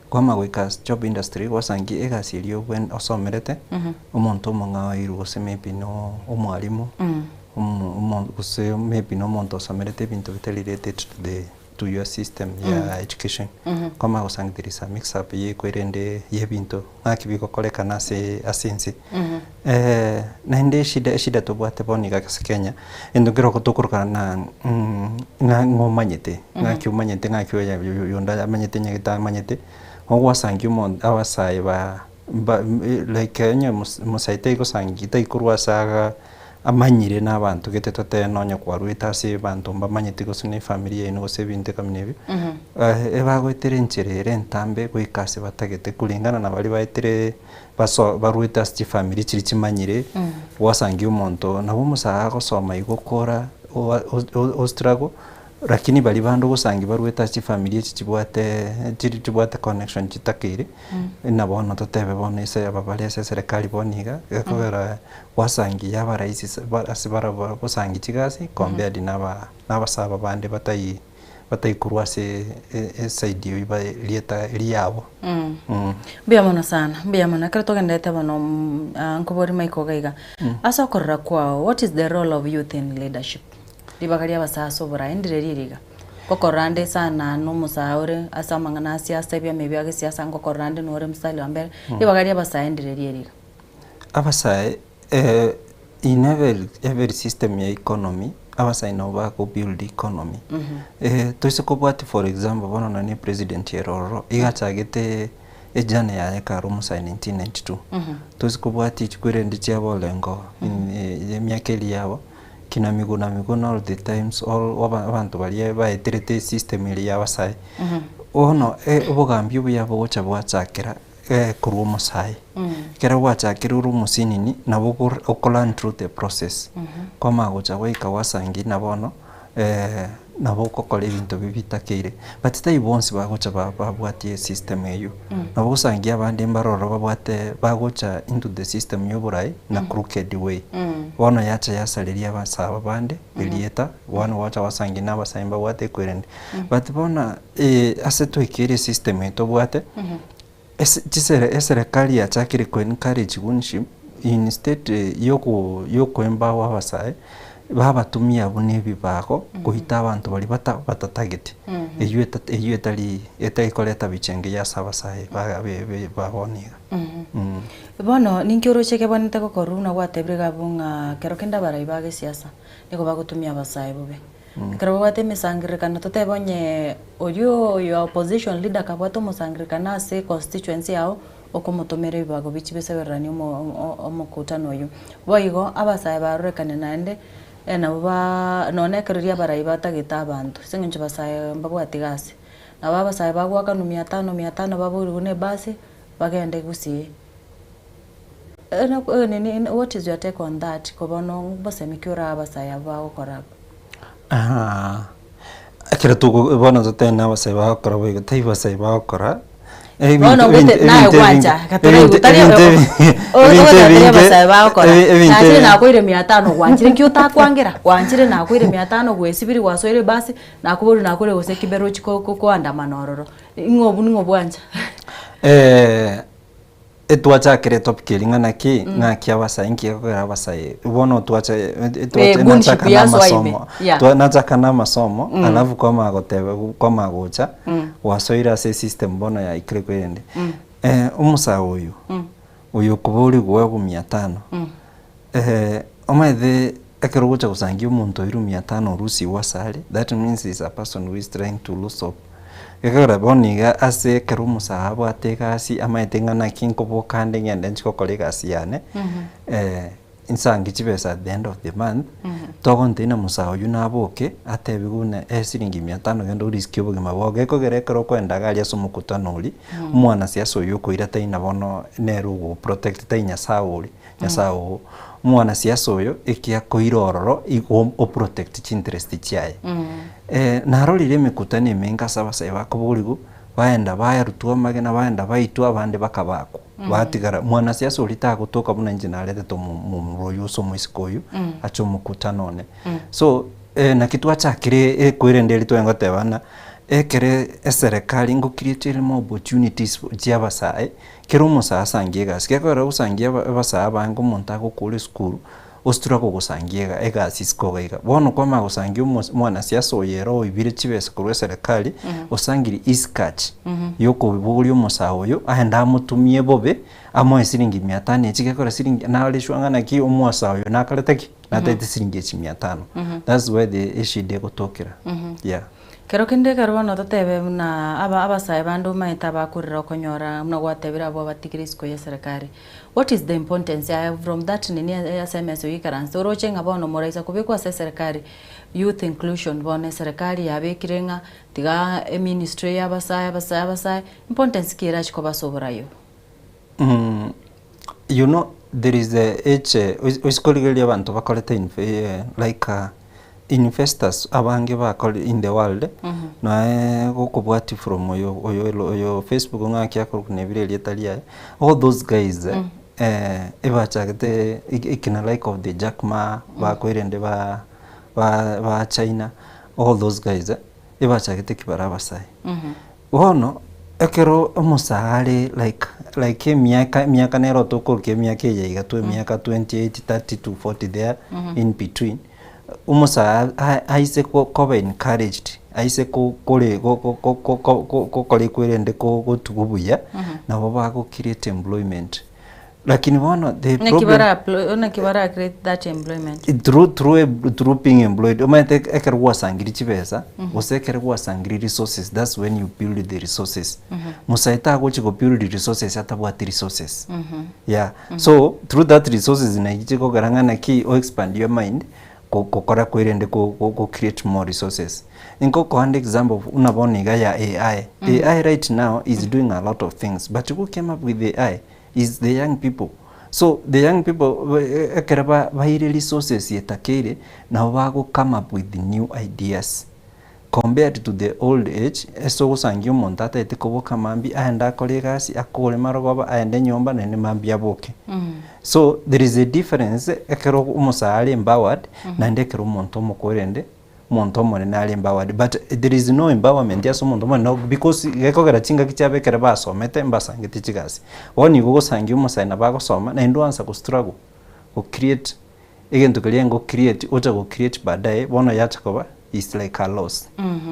kwama goika ase job industry gwasangia egasi eria obwen osomerete, omonto omong'ao oirwe gose maybe no omwalimu, omo omo gose maybe na omonto osomerete ebinto bitari related to the to your system ya education, kwamanya gosangia there is a mix up ye ekwerende ya ebinto ng'aki bigokorekana ase ase ense. Naende eshida eshida tobwate bono iga ase Kenya, egento nkere oko tokorokana na ng'a ng'a omanyete, ng'aki omanyete ng'aki oyo oyonde amanyete onye tamanyete, ogwasangia omonto abasae ba ba like onye omosae taigosangi taikorwa ase aga amanyire na abanto gete totebe nonye kwarwete ase abanto mbamanyeti gose na efamiri yaino gose ebinto eka buna ebio, ebagoetera enchera ere entambe goika ase batagete kulingana na baria baetere baso barwete ase chifamiri chiria chimanyire, gwasangia omonto nabo omosae agosoma igo okora oa o struggle, lakini baria bande ogosangia barwete ase chifamiri echi chibwate chiri chibwate connection chitakeire, buna bono totebe bono ase aba bare ase eserekari bono iga, gekogera gwasangia yaba rahisi sa ba ase barabwo gosangia chigasi compared na aba na abasae aba bande batai batai korwa ase eside eyio ba rieta riabo. Mbuya mono sana, mbuya mono. Ekero togenderete bono nkobori Michael iga iga, ase okorora kwao, what is the role of youth in leadership? Ribaga ria abasae ase oboraai ndire riri iga? Ngokorora nde sana na omosae ore ase amang'ana a siasa ebiama ebio agesiasa ngokorora nde nore mstari wa mbere, ribaga ria abasae ndire riri iga? Abasae in every every system ya economy, abasae nabo bago build economy. Toise kobwatia for example bono nonye president ere ororo, iga achagete ejourney yaye ekare omosae 1992. Toise kobwatia chikwerendi chiabo orengo in emiaka eria yabo, kina Miguna Miguna all the times all abanto baria baeterete esystem eria ya abasae. Bono obogambi obuya bogocha bwachakera korwa omosae. Ekero gwachakire ore omosinini, nabo oko learn through the process. Kwamanya gocha gwaika gwasangi na bono, nabo ogokora ebinto bi bitakeire. But tari bonsi bagocha ba babwatie esystem eywo. Nabo ogosangia abande mbare ororo babwate bagocha into the system ya oborai na crooked way. Bono yacha yasareria abasae bande erieta, bono gwacha gwasangia na abasae mbabwate ekwerende. But bono ase twaikeire esystem eye tobwate, ase chisere eserekari yachakire ko encourage gunship instead yoko yoko empower abasae, babatumia buna ebibago goita abanto baria bata batatageti. Eywo eta eywo etari etari koreta bicha engiya ase abasae ba be be ba bono iga. Bono ninki oroche kebwanete gokorwa buna gwatebire iga abwo ng'a kero kende abarai ba gesiasa nigo bagotumia abasae bobe. Ekero babwate emesangererekano totebe onye oyio oyo opposition leader akabwate omosangererekano ase econstituency yao, okomotomera ebibago bichie bisebereranie omo omokutano oyio. Boigo abasae barorekane naende nabo baa nonye ekero riria abarai batagete abanto ase eng'encho basae mbabwati gasi. Nabo abasae bagoakanwa mia tano mia tano baborigwe na ebasi bagende gusii. Nini what is your take on that kobono mbosemi ki orae abasae abwo bagokora abwo? Ekero togo bono totebe na abasae bagokora boigo, tari basae bagokora, Bono ogwete naye gwancha gatoraigu tari ogoteberia abasae bagokora nachire nakoire mia tano gwanchire nki otakwangera gwanchire nakoire mia tano gwesibiri gwasoire ebasi nakoboria nakoire gose kibera ochie ko ko koandamana ororo ing'o obwo ning'o bwancha. Etwachakire etopic eria ng'a naki, ng'aki abasae nki gekogera abasae bono twacha Eh, gunship nachaka na yasoa ime. amasomo Yeah. twa nachaka na amasomo alafu kwamanya goteba kwamanya gocha gwasoire ase esystem bono yaikire kwerende. Omosae oyo, oyo okoborigwa oegwe mia tano, omanyete ekero ogocha gosangia omonto oirwe mia tano orusigwe ase are, that means is a person who is trying to lose hope. Gekogera bono iga ase ekero omosae abwate egasi amaete ng'a naki nkoboka ande ng'ende nchi gokora egasi yane, nsange chibesa at the end of the month, togontebia ng'a mosae oyio naboke atebiwe buna esiringi mia tano genda orisikie obogima bwao. Gekogera ekero okoenda iga aria ase omokutano oria, omwanasiasa oyio okoira tari na bono nere ogoprotect tari nyasaye oria. Nyasae oo, omwanasiasa oyo ekiakoira ororo igo oprotect chinterest chiaye. Narorire emekutano emenge ase abasae bakoborigwa, baenda bayarutwa amagena, baenda baitwa, abande bakabakwa, batigara. Mwanasiasa oria tagotoka buna inche naretete omomura oyio gose omoiseke oyio ache omokutano one. So, naki twachakire ekwerende eria tware goteba ng'a ekere eserekari ngocreate ere more opportunities chia abasae, Kera omosae asangie egasi, gekogera ogosangia abasae abange omonto agokora esukuru, ostruggle gosangia ega egasi isiko iga iga. Bono kwamanya gosangia omo mwanasiasa oyo ere oibire chibesa korwa eserekari, osangire easy catch yokobogoria omosae oyo, aende amotumie bobe, amoe siringi mia tano echi gekogera siringi nare sure ng'a naki omosae oyo nakorete ki? Nataete siringi echi mia tano. That's where the eshida egotokera, yeah. Kero kende ekero bono totebe buna aba abasae bande omanyete abakorera okonyora buna gwatebire abwo abatigire isiko ya eserekari. What is the importance yaye from that nini ase emesa oyio ikaranse oroche ng'a bono moraisa kobekwa ase eserekari youth inclusion bono eserekari yabekire ng'a tiga eministry ya abasae abasae abasae importance ki erachi koba ase oborai obo? You know there is a age oise korigereria abanto bakorete like investors abange bakore in the world, noe gokobwatia from oyo oyo oyo Facebook ng'aki akorokwa nebire erieta riaye, all those guys ebachagete ekina like of the Jack Ma, bakoirende ba ba ba China, all those guys ebachagete ki bare abasae. Bono ekero omosae are like like emiaka emiaka nero tokorukia emiaka eye iga twe emiaka 28, 30 to 40 there in between, omosae aise koba encouraged, aise kore gokora ekwerende gotugwa buya, nabo bago create employment. Lakini bono the Naki problem bara apply naki bara create that employment? through through through being employed omanyete ekero gwasangire chibesa gose ekero gwasangire resources that's when you build the resources Musae tagochi go build resources atabwati resources yeah so through that resources nachi chikogera ng'a naki o expand your mind gokora kwerende go go create more resources. Nkokoa ande example buna bono iga ya AI AI right now is doing a lot of things but who came up with AI is the young people so the young people ekero baire resources etakeire nabo bago come up with new ideas. Compared to the old age, ase ogosangia omonto atagete koboka mambia aende akore egasi, akore marogoba, aende nyomba naende mambia aboke. So there is a difference ekero omosae are empowered naende ekero omonto omokoro rende omonto omonene are empowered but there is no empowerment ase omonto omonene because gekogera chingaki chiabo ekero basomete mbasangete chigasi. Bono nigo ogosangia omosae nabo agosoma naende oansa go struggle go create egento keria aye go create ocha go create baadaye bono yacha koba is like a loss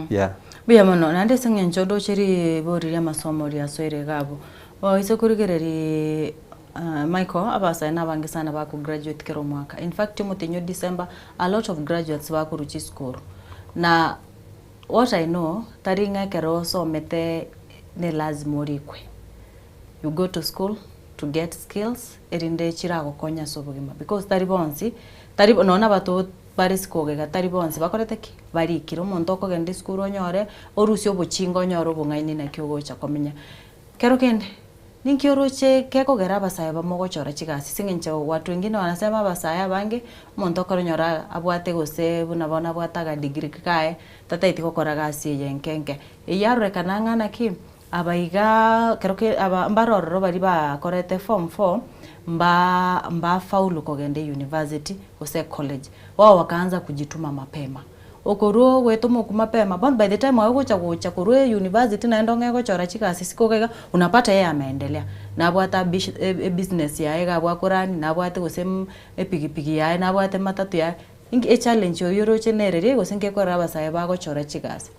yeah. Mbuya mono, naende ase eng'encho ndoche ribori ri'amasomo riasoire iga abwo, oise korigereria Michael, abasae nabange sana bako graduate kera omwaka, in fact omotienyi o December a lot of graduates bakorwa chisukuru, na what I know tari ng'a ekero osomete ne lazima orikwe, you go to school to get skills erinde chiragokonye ase obogima because tari bonsi, tari nonye na abato bare isiko iga tari bonsi bakorete ki? Barikire. Omonto okogenda esukuru onyore orusie obochinga onyore obong'aini naki ogocha komenya. Kero kende, ninki oroche gekogera abasae bamogochora chigasi ase eng'encho watu wengine wanasema abasae abange, omonto okoronyora abwate gose buna bono abwate akadegree kaye, tataeti gokora gasi eye enke enke. Eyio arorekana ng'a naki, aba igaa kero ke aba mbare ororo baria bakorete form four, mba mbafaulu kogenda euniversity gose ecollege, wao wakaanza kujituma mapema. Okorwa ogwetoma okwo mapema, bono by the time aye ogocha gocha korwa euniversity naende ong'e gochora chigasi isiko iga iga, unapata yeye ameendelea. Nabwate abish ebusiness yaye iga abwo akorani, nabwate gose epikipiki yaye, nabwate ematatu yaye, inki echallenge oywo oroche nere riria gose nkekorora abasae bagochora chigasi?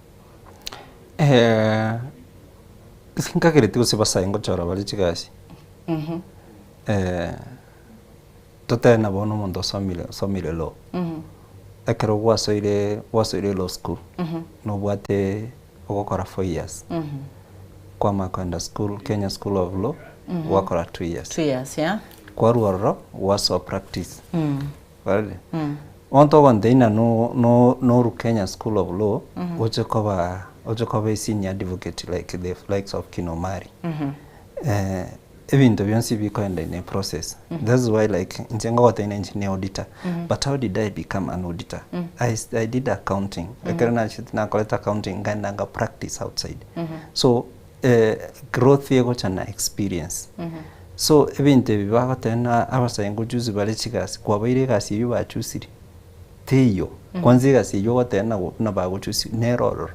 Nkagereti gose basae ngochora bare chigasi, totebe nabo bono omonto osomire osomire law, ekero gwasoire gwasoire law school, nobwate ogokora four years, kwamanya kogenda school Kenya school of law, gwakora two years, Two years, yeah. kwarwa ororo gwasoa practice, kwarorire? Bono togontebia ng'a no no noru Kenya school of law, oche koba oche koba a senior advocate like the likes of kina Omari, ebinto bionsi bikoenda in a process. That's why like inche ngogotebia ng'a inche ne auditor, but how did I become an auditor? I I did accounting, ekero nachete nakorete accounting nkaenda nka practice outside. So growth egocha na experience. So ebinto ebi bagoteba ng'a abasae ngochusi bare chigasi, kwabaire egasi eywo bachusire, teiyo. Kwanza egasi eywo ogoteba ng'a buna bagochusia nere ororo.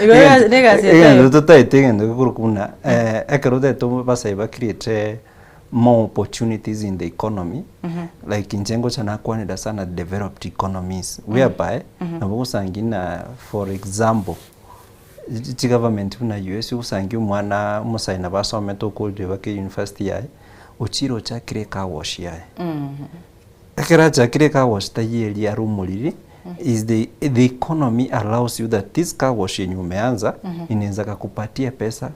Igo egasi negasi Egento etaiyo. totaete egento gekorokwa buna ekero otagete abasae ba create more opportunities in the economy, like inche ngocha nakwanera sana developed economies, whereby nabo ogosangi ng'a for example, chigovernment buna US ogosangia omwana omosae nabo asomete okorire mpaka university yaye, ochire ochakire ecar wash yaye. Ekero achakire ecar wash taiyo eria are omoriri, is the the economy allows you that this car wash yenye umeanza inaeza kakupatia pesa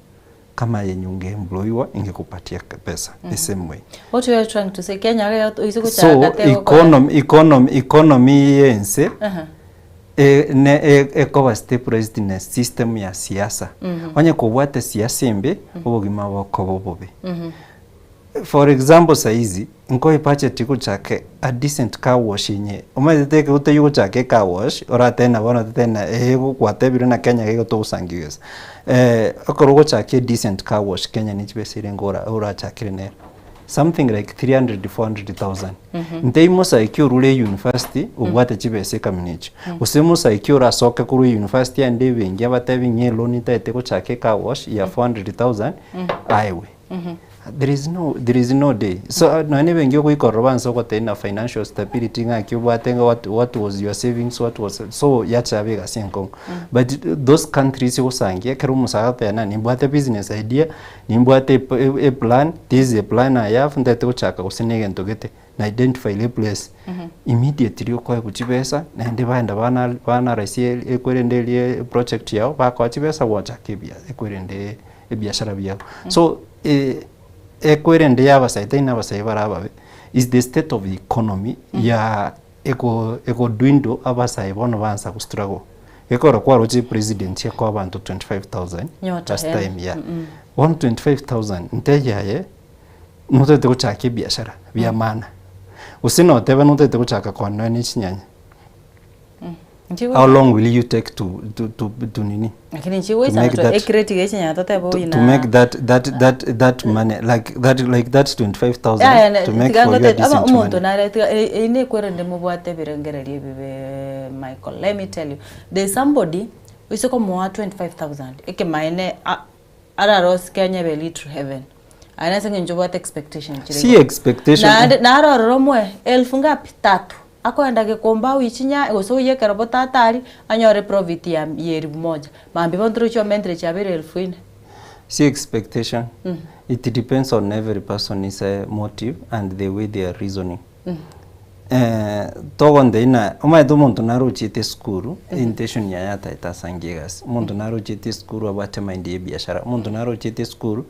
kama yenye ungeemployiwa ingekupatia pesa the same way. What you are trying to say, Kenya iga oise So gochaka te gokora. economy economy economy yense Aha. e- ne e- ekoba stabilized ne system ya siasa. Onye kobwate siasa embe, obogima bokoba obobe. For example saizi, nkoe budget gochaka a decent car wash enye, omanyete teke otaiyo gochaka ecar wash, oratebe na bono totebe na eh gwatebire na Kenya iga togosangi gesa. Ekero ogochaka a decent car wash Kenya ne chibesa ere ora orachakere nere, something like 300, 400,000. Ntebie mosae ki orure university obwate chibesa ekamina echio, gose mosae ki orasoke korwa university aende ebenki abatebi ng'a eloan ntagete gochaka ecar wash ya 400,000 aewe. There is no, there is no day. So nonya na ebenki ogoikorera obanse ogotebia na financial stability ng'aki obwate ng'a what, what was your savings, what was, so yacha yaba egasi enkong'u. But those countries ogosangia ekero omosae agoteba ng'a nimbwate business idea, nimbwate e plan, this is a plan I have, ntagete gochaka gose na egento gete, na identify a place, immediately okoegwa chibesa, naende baenda bana baanalyse ekwerende eria eproject yago, bakoa chibesa gwachaka ebia ekwerende ebiashara biabo. So ekwerende ya abasae tari na abasae bare ababe, is the state of the economy ya ego egodwindo abasae bono baansa go struggle. Gekogera kwaroche president akoa abanto 25,000 Nyota, last eh. time yeah. Bono 25,000 ntebi aye notagete gochaka ebiashara bia maana, gose notebe notagete gochaka koanera ne chinyanya. Nchigocha. How long will you take to to to to nini? Lakini To nchigoichana make to that ecrate iga echinyanya totebe to, oyi to na make that that that that money like that like that 25000 Yaya, ne- to make tiga for your ngote- ama decent omonto money. nare tiga e- eye nekwerende mobwate ebirengererio ebibe Michael let me tell you there's somebody oise komoa 25000 ekemaene a- ararosike anyebe little heaven aye nase eng'encho obwate expectation chire Si igoro. expectation. Naende naro ororo omoe elfu ngapi tatu akoenda gekomba oichinya gose oiyie ekero botatari anyore profit ya ya elifu moja mambia bono torochi omentire chiabeire elfu ine. Si expectation. Mm. It depends on every person's motive and the way they are reasoning. Eh, togonte ina omanyete omonto nare ochiete esukuru intention yaye ataete asange egasi omonto nare ochiete esukuru abwate mind ya ebiashara omonto nare ochiete esukuru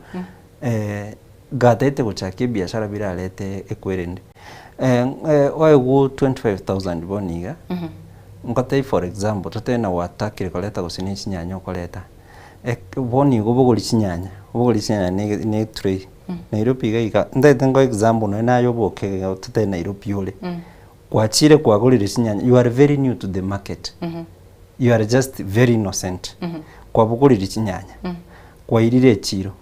eh, gataete gochaka ebiashara birarete ekwerende eh, eh, oegwe 25000 bono iga Ngotebie for example, totebe na gwatakire koreta gose ne chinyanya okoreta, ek bono igo obogori chinyanya, obogori chinyanya ne ne etray. Nairobi iga iga, ntagete nkoe example nonye naye oboke iga totebe Nairobi ore, gwachire kwagorire chinyanya, you are very new to the market, you are just very innocent, kwabogorire chinyanya, kwairire echiro,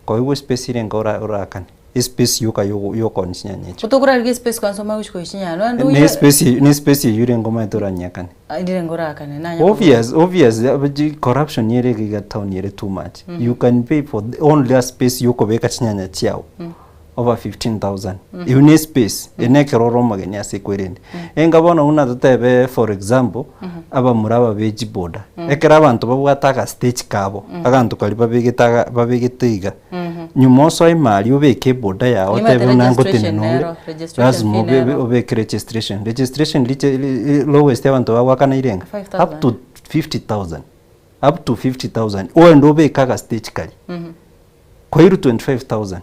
kwaigwa espace ere enke ora orakane. Espace yoka yogo yokoonia chinyanya echo. Otokorarigia espace kwanza omanye gochia koyia chinyanya nonya Ne ndoche espace ne espace eywo ere ngomanyete oranyiakane. Rire ngorakane nanya kobua. Obvious obvious abaji corruption ere iga iga town ere too much. Mm. You can pay for the only a space yokobeka chinyanya chiao Mm. over 15000. Mm. Eywo ne espace ere ekero ore omogeni ase ekwerende. Enga bono buna totebe for example abamura aba be chiboda ekero abanto babwate aga stage kabo aganto karia babegete aga babegete iga nyuma osoe ime aria obeke eboda yao Nimate otebe buna registration ngotenena ore nero, registration lazima fee obe nero. obeke registration registration riche lowest abanto bagoakana irenga 5,000. up to 50000 up to 50000 ogende obeke aga stage karia koirwe 25000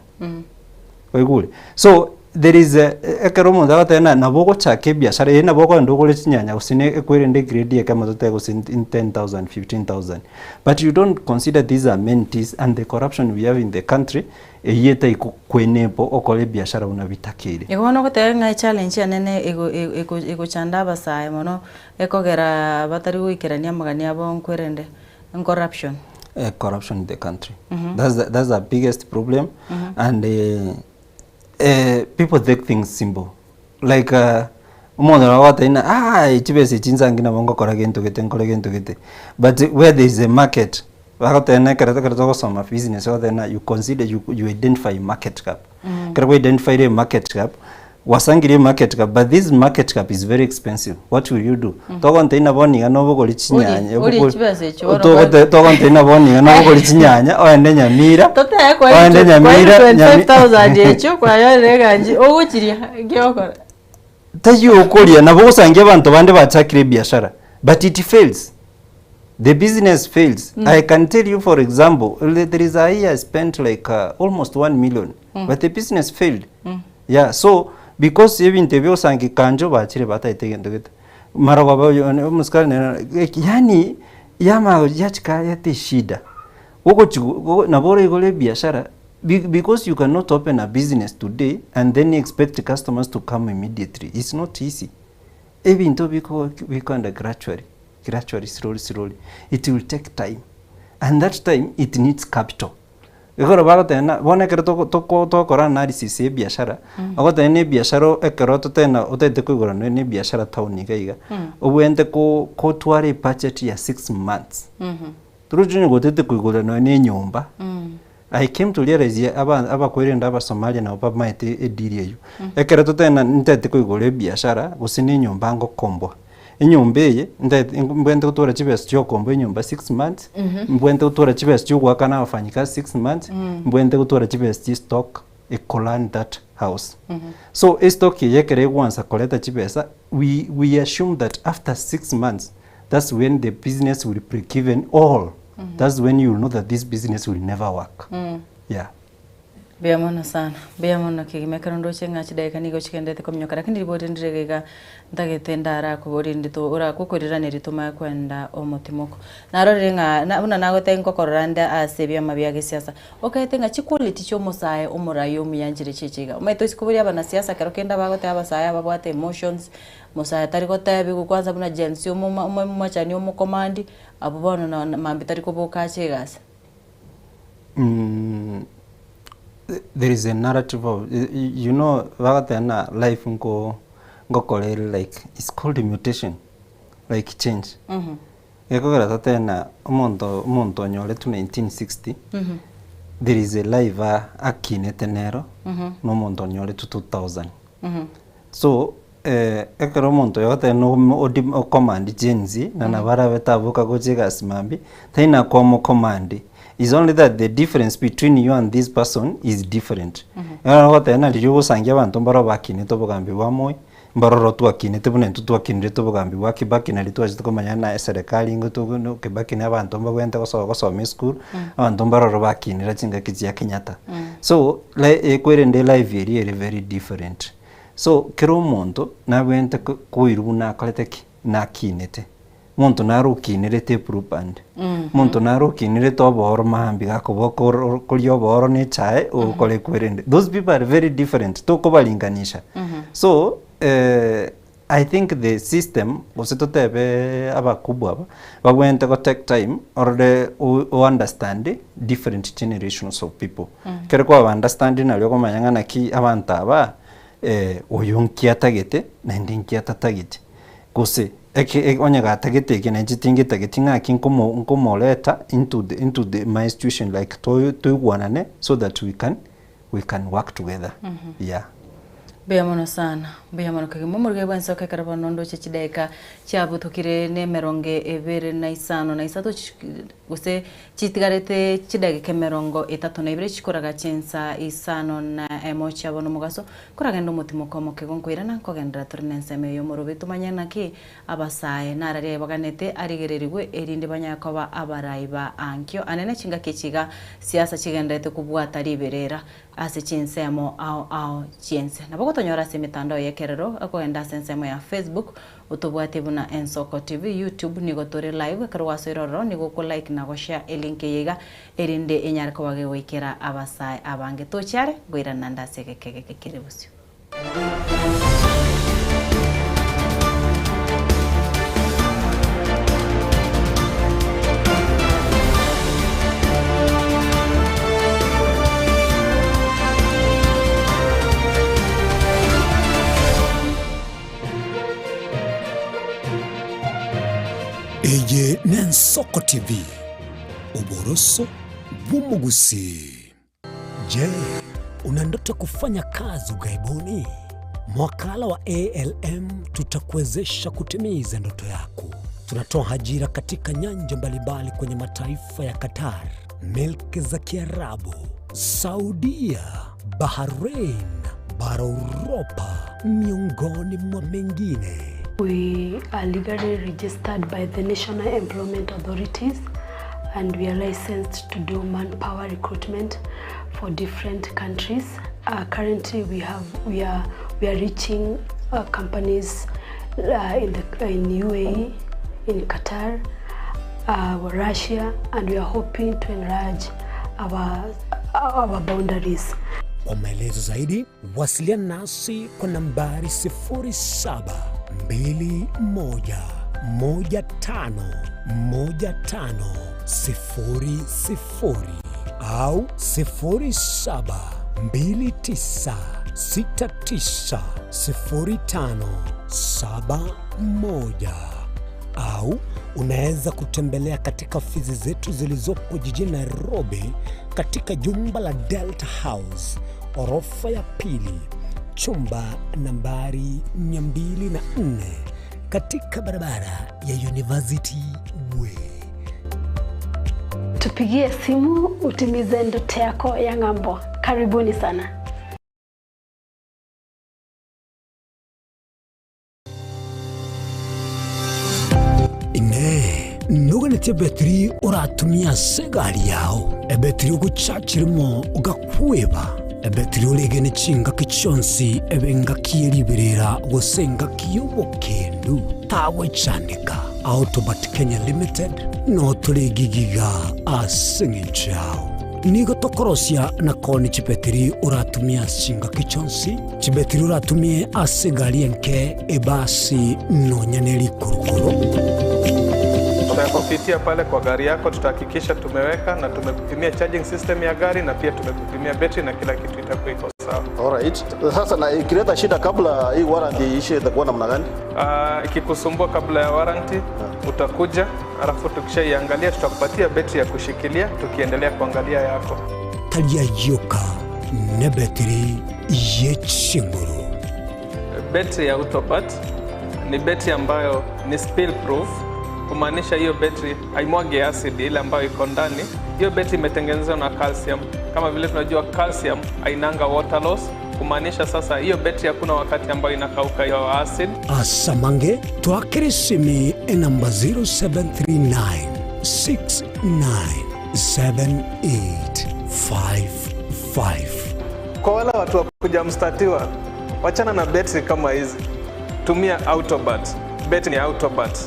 Oigure? So there is a, ekero omonto agoteba ng'a nabo ogochaka ebiashara, eye nabo okogenda ogore chinyanya gose ne ekwerende egrade ekemo totebe gose in 10,000, 15,000. But you don't consider these amenities and the corruption we have in the country, eyio etari koenable okore ebiashara buna bitakeire. Igo bono ogoteba ng'a echallenge enene ego ego egochanda abasae mono, ekogera batari goikerania amagani abo nkwerende. Corruption. Corruption in the country. That's the, that's the biggest problem. And people take things simple. Like omonto nabo agoteba ng'a ah chibesa echi nsangi nabo ngokora gento gete nkore gento gete. But where there is a market, bagoteba ng'a ekero ekero togosoma business bagoteba ng'a you consider you, you identify market gap. Ekero kwa identifyire market gap, Gwasangirie market cap but this market cap is very expensive what will you do togontebia na bono iga nobogori chinyanya Orie obogori chibesa echio bono togote togontebia na bono iga nobogori chinyanya oende Nyamira Totebe kwa oende Nyamira Nyami 25000 echio kwayorire eganchi ogochiria nki ogokora? Taiyo okoria nabo ogosangia abanto bande bachakire ebiashara but it fails the business fails mm. I can tell you for example there is a year I spent like almost 1 million mm. but the business failed mm. yeah so because ebinto ebio osangi kanjo bachire bataete egento gete mara kwaba omosikari yani yama yachika yate shida ogochi nabo oraigore ebiashara because you cannot open a business today and then expect customers to come immediately it's not easy ebinto biko bikoenda gradually gradually slowly slowly it will take time and that time it needs capital ekero bagoteba ng'a bono ekero toko toko togokora analysis ya ebiashara ogoteba ng'a ebiashara ekero totebe ng'a otagete koigora nonye na ebiashara town iga iga obwenerete ko kotwara ebudget ya six months torochi onye gotete koigora nonye na enyomba I came to realize aba abakoirende abasomalia nabo bamaete edeal eywo ekero totebe ng'a ntagete koigora ebiashara gose na enyomba ngokomboa Enyomba eye ntaete mbwenerete gotora chibesa chiokomboa enyomba six months, mbwenerete gotora chibesa chiogoakana abafanyikazi six months, mbwenerete gotora chibesa chie stock ekorun that house. So estock eye ekero egwansa koreta chibesa, we we assume that after six months that's when the business will break even all, that's when you will know that this business will never work. Yeah. Mbuya mono sana, mbuya mono kegima ekero ndoche ng'a chidakika nigo chigenderete kominyoka lakini ribori ndire iga iga ntagete ndarakoborie rinde to orakokoriraneria tomanye kwenda omotimoko. Narorire ng'a na buna nagotebia nkokorora nde ase ebiama bia gesiasa, okaete ng'a chiquality chia omosae omorai omuya nchire chiche iga. Omanyete oise koboria abanasiasa ekero kende abagoteba abasae ababwate emotions, mosae tari gotebiwa kwanza buna Gen Z omoma omomachani omokomandi, abwo bono na mambia tari koboka ache egasi. There is a narrative of you know bagoteba ng'a life nko nkokora ere like it's called mutation like change. Gekogera totebe ng'a omonto omonto onyoretwe 1960 there is a life akinete nero na omonto onyoretwe 2000. So ekero omonto oyo ogoteba ng'a odi ocommand Gen Z na nabo arabe taboka gocha egasi mambia, tari nakomocommand, is only that the difference between you and this person is different. Ekero ogoteba ng'a riria ogosangia abanto mbaro bakinete obogambi bwa Moi, mbaroro twakinete buna intwe twakinirete obogambi bwa Kibaki nario twachete komanya ng'a eserekari nigo togo Kibaki na abanto mbabwenerete gosoa gosoma esukuru, abanto mbaroro bakinire chingaki chia Kenyatta. So, ekwerende elife eria ere very different. So kera omonto nabwenerete koirwa buna akorete ki? Nakinete. Omonto nare okinerete eblue band, omonto nare okinerete obooro maambia gakoba okoria obooro na echae ogokora ekwerende. Those people are very different, tokobaringanisha. So I think the system gose totebe abakubwa aba, babwenerete go take time orore o understand different generations of people. Ekero kwaba understand nario okomanya ng'a naki abanto aba oyo nki atagete naende nki atatageti. Gose eke onye gatagete eke nainche tingetageti ng'aki nkomo nkomoreta into the into the my situation like toigwanane so that we can we can work together yeah. Mbuya mono sana, mbuya mono kegima omorwire bw'ensoka ekero bono ndoche chidaeka chiabutokire na emerongo ebere na isano na isato gose chitigarete chidageka emerongo etato na ibere chikoraga chinsa isano na emo chia bono omogaso, nkoragende omotimoko omoke gonkoirana nkogenderera tore nensemo eye y'omorobe tomanye naki abasae nararia baganete arigererigwe erinde banyare koba abarai ba ankio anene chingaki echi iga siasa chigendererete kobwata riberera ase chinsemo ao ao chi'ense. Nabo gotonyora ase emetandao y'ekerero ekogenda ase ensemo ya Facebook Otobwatie buna Ensoko TV, YouTube nigo tore live, ekero gwasoire ororo nigo oko like na go share elink eye iga erinde enyare koba gegoikera abasae abange. Toche are ngoirana naende ase egeka egeke kere bosio. Eye n'Ensoko TV, oboroso bw'omogusii. Je, una ndoto ya kufanya kazi ughaibuni? Mwakala wa ALM tutakuwezesha kutimiza ndoto yako. Tunatoa ajira katika nyanja mbalimbali kwenye mataifa ya Qatar, milki za Kiarabu, Saudia, Bahrain, bara Uropa, miongoni mwa mengine. We are legally registered by the National Employment Authorities and we are licensed to do manpower recruitment for different countries. Currently we have we are we are reaching companies in the in UAE, in Qatar, Russia and we are hoping to enlarge our our boundaries. Kwa maelezo zaidi wasiliana nasi kwa nambari 0721151500 au 0729690571 au unaweza kutembelea katika ofisi zetu zilizopo jijini Nairobi katika jumba la Delta House orofa ya pili chumba nambari 204 katika barabara ya University Way. Tupigie simu utimize ndoto yako ya ng'ambo. Karibuni sana. Inee! Noganetie ebetiri oratumie ase egari yao, ebetiri ogochachirimo ogakweba? Ebetiri oregene chingaki chionsi ebe engaki ye riberera gose engaki y'obokendu, tagwechandeka. Autobat Kenya Limited noo tore gigiga ase eng'encho yao. Nigo tokorosia na koonia chibetiri oratumie ase chingaki chionsi, chibetiri oratumie ase egari enke, ebasi, nonya ne rikurukuru. Tutakupitia pale kwa gari yako, tutahakikisha tumeweka na tumekupimia charging system ya gari na pia tumekupimia betri na kila kitu itakuwa iko sawa. Alright. Sasa na ikileta shida kabla hii warranty iishe itakuwa namna gani? Ikikusumbua kabla ya warranty utakuja, alafu tukishaiangalia tutakupatia betri ya kushikilia tukiendelea kuangalia yako. Tari ayio ka nebetiri ye chinguru. Betri ya Autobat ni betri ambayo ni spill proof, kumaanisha hiyo betri haimwagi acid ile ambayo iko ndani. Hiyo betri imetengenezwa na calcium. Kama vile tunajua calcium hainanga water loss, kumaanisha sasa hiyo betri hakuna wakati ambayo inakauka hiyo acid. Asamange twakere esimi enamba 0739 697855. Kwa wale watu wa kuja mstatiwa, wachana na betri kama hizi, tumia Autobat. Betri ni Autobat.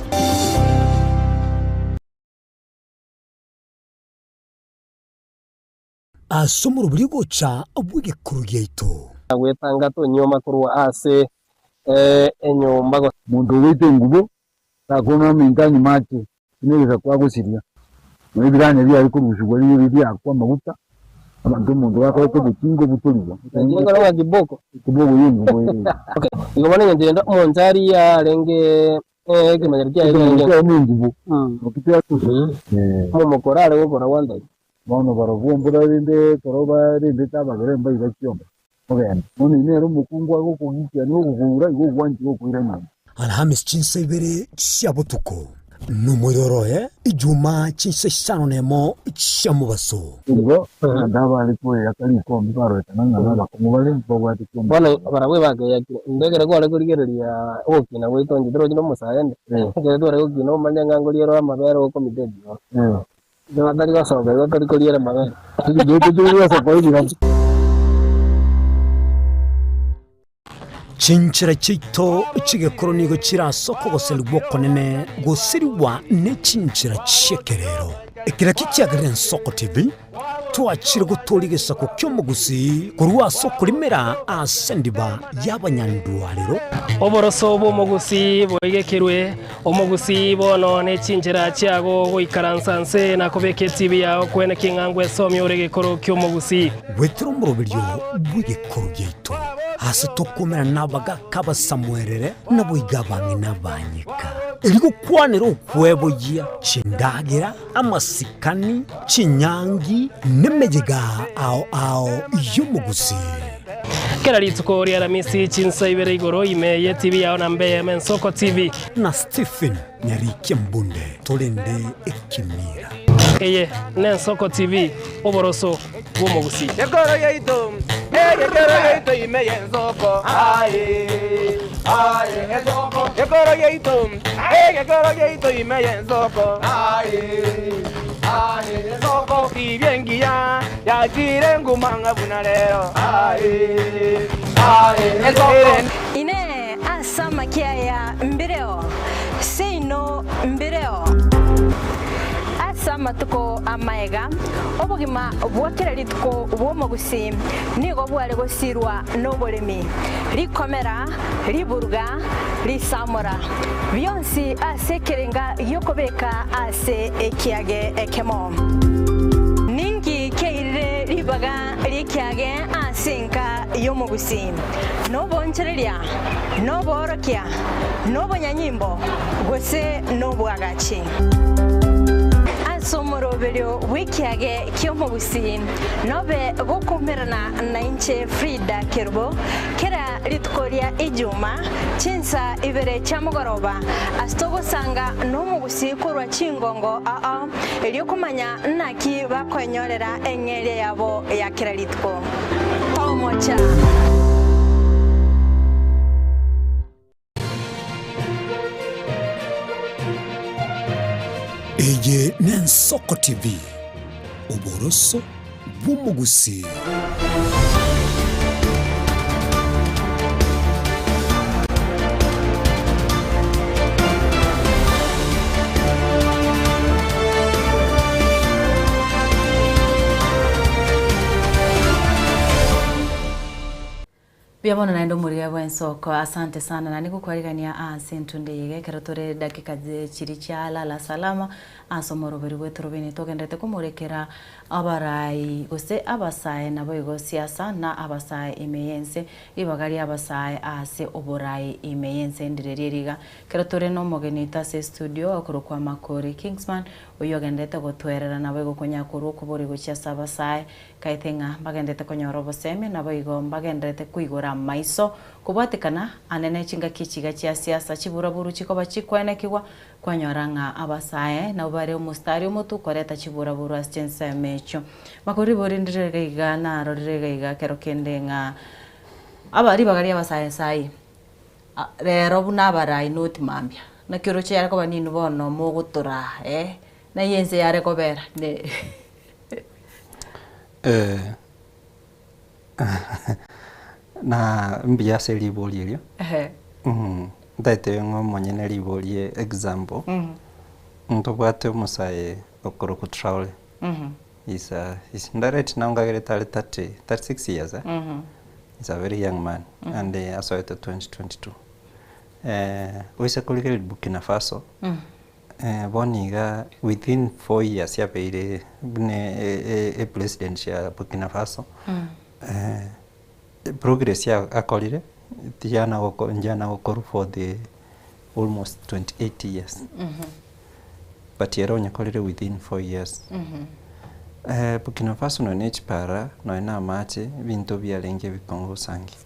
Ase omorobori gocha bw'egekuro giaito. Gwetanga tonyuoma korwa ase enyomba gose. Monto ogoita engubo takona ominto anyuma ache, buna egesaku agosiria. Nonya ebiranya biare korusigwa rirorio riakwa amaguta, abanto omonto gakorete obotinga obutorigwa. Lakini ekero ng'a kiboko. Ekiboko y'engubo eye. Okay, igo bono eng'encho ende omonchari yarenge ekemanyererio kiaye Ekemanyererio kiarenge kiaye na engubo. Naki Omomokoro are gokora gwantaika. Bono barobwo mbura rende ekero barendete abagere mbaiga chiombe, ogende. Bono ime ere omokungu agokogikia na ogokoura, igo ogwanchire okoira nyomba. Alhamisi chinsa ibere chia botuko, nomoiroro oye Ijumaa chinsa isano nemo chia mobaso. Igo abanto abare koeyaka rikombe barorekana ng'a nabakong'u bare, mbabwate chiombe Bono chiabo. barabwo ebakeyakire, inde ekero kware korigereria ogokina gwaito inche torochi na omosae inde, ekero tware gokina omanye ng'a nkoriera amabere okomita ebioro. Inche batari gosoka igo tori koriera amabere. Chinchera chiaito chi'egekoro nigo chire ase okogoserigwa okonene gosirigwa ne chinchera chi'ekerero. Eke nakio kiagerire Ensoko TV twachire gotooria egesaku ki'omogusii korwa ase okorimera ase endiba y'abanyandwarero. Oboroso bw'omogusii boigekerwe, omogusii bono ne chinchera chiago goikaransa nse na kobeka etibi yao kwene king'a ngwesomia ore egekoro ki'omogusii. Goetera omoroberio bw'egekoro giaito, aase tokomerana nabagaaka abasamuerere, naboigo abang'ina abanyeka, erio gokwanera okweboyia chindagera, amasikani, chinyangi, nemeyega ao ao y'omogusii. Kera rituko ria Aramisi chinsa ibere igoro ime ye TV yao na mbe Ensoko TV. Na Stephen Nyarikia Mbunde torende ekemira. Eye n'Ensoko TV, oboroso bw'omogusii. Ekoro yaito, egekero yaito ime y'ensoko, aye, aye, ensoko. Ekoro yaito, egekero yaito ime y'ensoko, aye, aye, ensoko. Tibia engiya yachire nguma ng'a buna rero, aye, aye, ensoko. Inee! Ase amakia aya mbireo? Seino mbireo. Ase amatuko amaega, obogima bwa kera rituko bw'omogusii nigo bware gosirwa noboremi, rikomera, riburuga, risamora, bionsi ase ekerenga gi'okobeka ase ekiage ekemo. Ninki kiairire ribaga ri'ekiage ase enka y'omogusii? Nobonchereria, noboorokia, nobonyanyimbo, gose nobwagachi. Ase omoroberio bw'ekiage ki'omogusii nobe gokoumerana nainche Frida Kerubo kera rituko ria Ijuma chinsa ibere chia mogoroba ase togosanga nomogusii korwa chingongo ao erio komanya naki bakoenyorera eng'eria yabo ya kera rituko. Tomocha. Eye n'Ensoko TV, oboroso bw'omogusii. Mbuya mono naende omorigia bw'ensoko. Asante sana na nigokwarigania ase entunde eye iga ekero tore dakika chiri chia lala salama ase omoroberi bw'eturubini togenderete komorekera abarai gose abasae naboigo siasa na abasae ime y'ense ribaga ria abasae ase oborai ime y'ense ndire rieri iga ekero tore na omogeni oito ase estudio okorokwa Makori Kingsman oyio ogenderete gotwerera naboigo konya korwa okobori gochia ase abasae Nkaete ng'a mbagenderete konyora obosemi, naboigo mbagendererete koigora amaiso, kobwatekana ande ne chingaki echiga chia siasa chiburaburu chikoba chikwenekigwa, kwanyora ng'a abasae nabwo bare omostari omotu koreta chiburaburu ase chinsemo echio. Makori ribori ndire iga iga narorire iga iga kero kende ng'a aba ribaga ri'abasae sai rero buna abarai not mambia, naki oroche yare koba ninwe bono mogotoraa eh, naye ense yare kobera ne. Eh, na mbuya ase ribori erio. Ehe. Ntaete ng'a omonyene ribori example, ntobwate omosae okorokwa Traore, is a, is right now ngagerete are 30, 36 years eh, is a very young man and asoete 2022. Oise korigereria Burkina Faso, Bono iga within 4 years yabeire buna epresident ya Burkina Faso, progress akorire tiyana njana gokorwa for the almost 28 years but ere onyekorire within 4 years. Burkina Faso nonya ne chipara nonya na amache ebinto biarenge ebikong'u bosangi.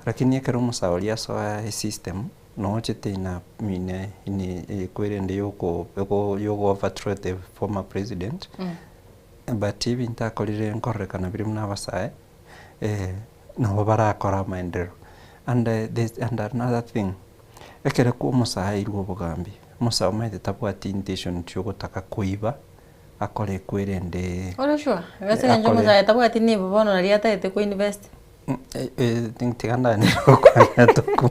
Lakini ekero omosae oria asoa esystem. Nochete ina ine ine ekwerende yoko yoko yoko overthrow the former president, but ebinto akorire nkororekana bire buna abasae, nabo barakore amaenderero. And there's and another thing, ekere kwa omosae airwe obogambi, omosae omanyete tabwati intention chiogotaka koiba, akore ekwerende Ore sure? Ase eng'encho akore omosae tabwati nibo bono nari atagete koinvest. Tiga ndane gokwana toku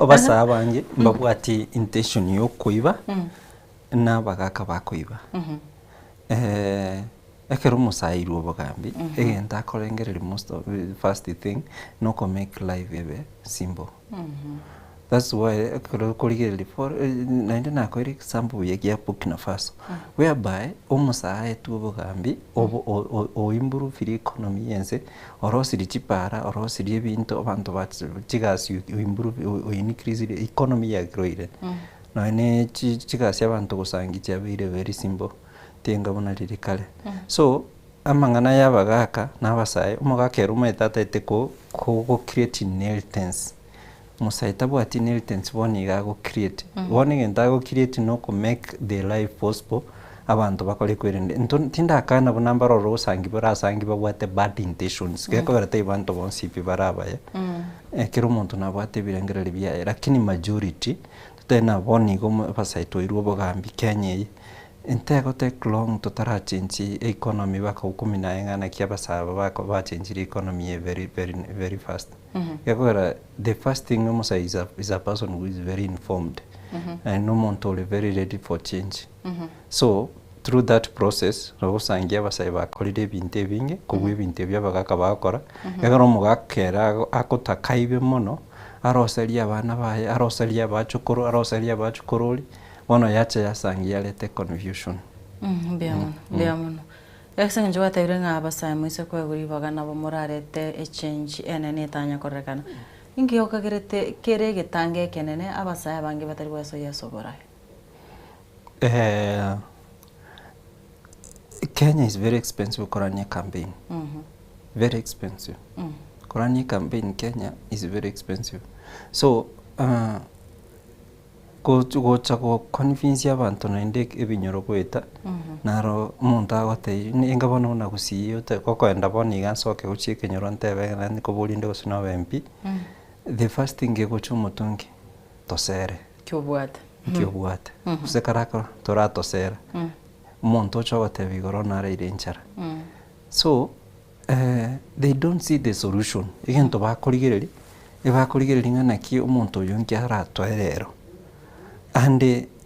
abasae abange mbabwati intention ya okoiba na abagaka bakoiba. Ekero omosae airwe obogambi, egento akorengereria most of first thing na oko make life ebe simple. That's why ekero okorigereria for naende nakoeire example buya egia Burkina Faso, whereby omosae aetwe obogambi obo o- o oimprovire economy ya ense, orosirie chipara, orosirie ebinto, abanto ba chigasi oimprove oincreasire economy yagroire. Nonya ne chi chigasi abanto gosangi chiabeire very simple, tinga buna riria kare. So, amang'ana ya abagaka na abasae, omogaka ere omanyete ataete ko ko gocreate inheritance. Omosae tabwati inheritance bono iga ago create. Bono egento ago create na oko make the life possible abanto bakore kwerende. Nto tindakana buna mbarore ogosangi barasangi babwate bad intentions gekogera tari banto bonsi pi bare abaya. Kera omonto nabwate ebirengererio biaye lakini majority totebe ng'a bono igo abasae twairwe obogambi Kenya eye, Ntego take long totarachenchi economy bakahukumia naye ng'a naki abasae aba bako bachenchire economy eye very very very fast. Gekogera the first thing omosae is a is a person who is very informed naende na omonto ore very ready for change. So through that process nogosangia abasae bakorire ebinto ebinge kobua ebinto ebio abagaka bagokora, ekero omogaka ere ago agotaka aibe mono, aroserie abana baye, aroserie abachokoro, aroserie abachokorori, Bono yacha yasangia yareta econfusion. Mbuya mono, mbuya mono. Ase eng'encho gwatebire ng'a abasae moise koegwa ribaga nabo morarete echange enene etanya kororekana. Inki okagerete kere egetango ekenene abasae abange batari gwesoyia ase oboraai? Kenya is very expensive korania campaign, very expensive. Korania campaign Kenya is very expensive. So Gocha go convince abanto naende ebinyoro goeta, naro omonto agotebia ninga bono buna gusii ote gokoenda bono iga nsoke gochia ekenyoro ntebe ng'a nani koboria inde gose nobe MP, the first thing egocha omotwe nki? Tosere. Nki obwate. Nki obwate. Gose karakora toratosera, omonto ocha ogotebia igoro naraire enchara. So, they don't see the solution, egento bakorigereria, ebakorigereria ng'a naki omonto oyo nki aratoe rero. And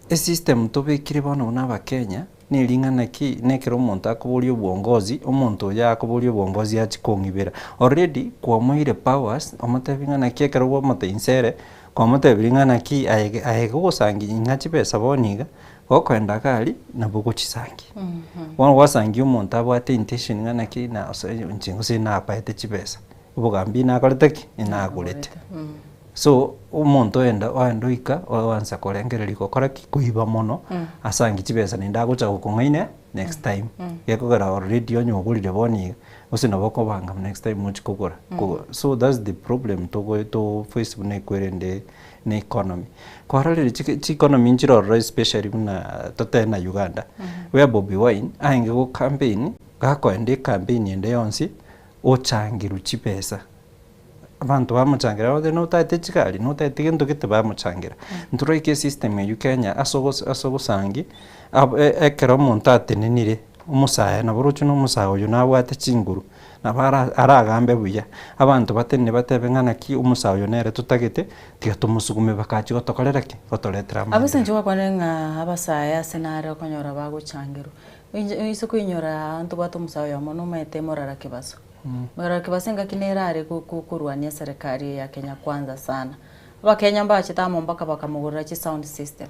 esystem tobekire bono buna abakenya, Na ering'ana ki, na ekero omonto akoboria obwongozi, omonto oyo akoboria obwongozi achie kong'ibera. Already kwamoeire powers, omotebi ng'a naki ekero kwamotebia inse ere, kwamotebirie ng'a naki aye aye gogosangia ing'a chibesa bono iga, gokoenda iga aria, nabo ogochisangia. Bono gwasangia omonto abwate intention ng'a naki na ase inche gose nabaete chibesa, obogambi nakorete ki? Nagorete. So, omonto oenda oenda oika, oansa korengereria gokora ki? Koiba mono, asangie chibesa naende agocha gokong'aina next time. Gekogera already onye ogorire bono iga, gose nabo okobanga next time ochie kogora. Ko so that's the problem togo to face buna ekwerende na economy. Kwarorire chike chi economy nchire ororo especially buna totebe na Uganda, where Bobi Wine aenge go campaign, gakoenda ecampaign ende yonsi, ochangerwa chibesa. Abanto bamochangera bagotebi notaete chigari, notaete gento gete bamochangera. Ntoroike esystem eywo Kenya ase ogos ase ogosangi, ab ekero omonto atenenire, omosae nabo oroche na omosae oyo nabwate chinguru, nabo ara aragambe buya, abanto batenene batebe ng'a naki omosae oyo nere totagete, tiga tomosugume bakachi gotokorera ki? Gotoretera Abwo ase amaendeleo. inche gwakwanire ng'a abasae ase nare okonyora bagochangerwa, inche inse koinyora ntobwate omosae oyomo nomaete morara kebaso. Morara kebaso engaki nere are korwania eserekari eye ya Kenya Kwanza sana. Abakenya mbachete amo mpaka bakamogorera chisound system,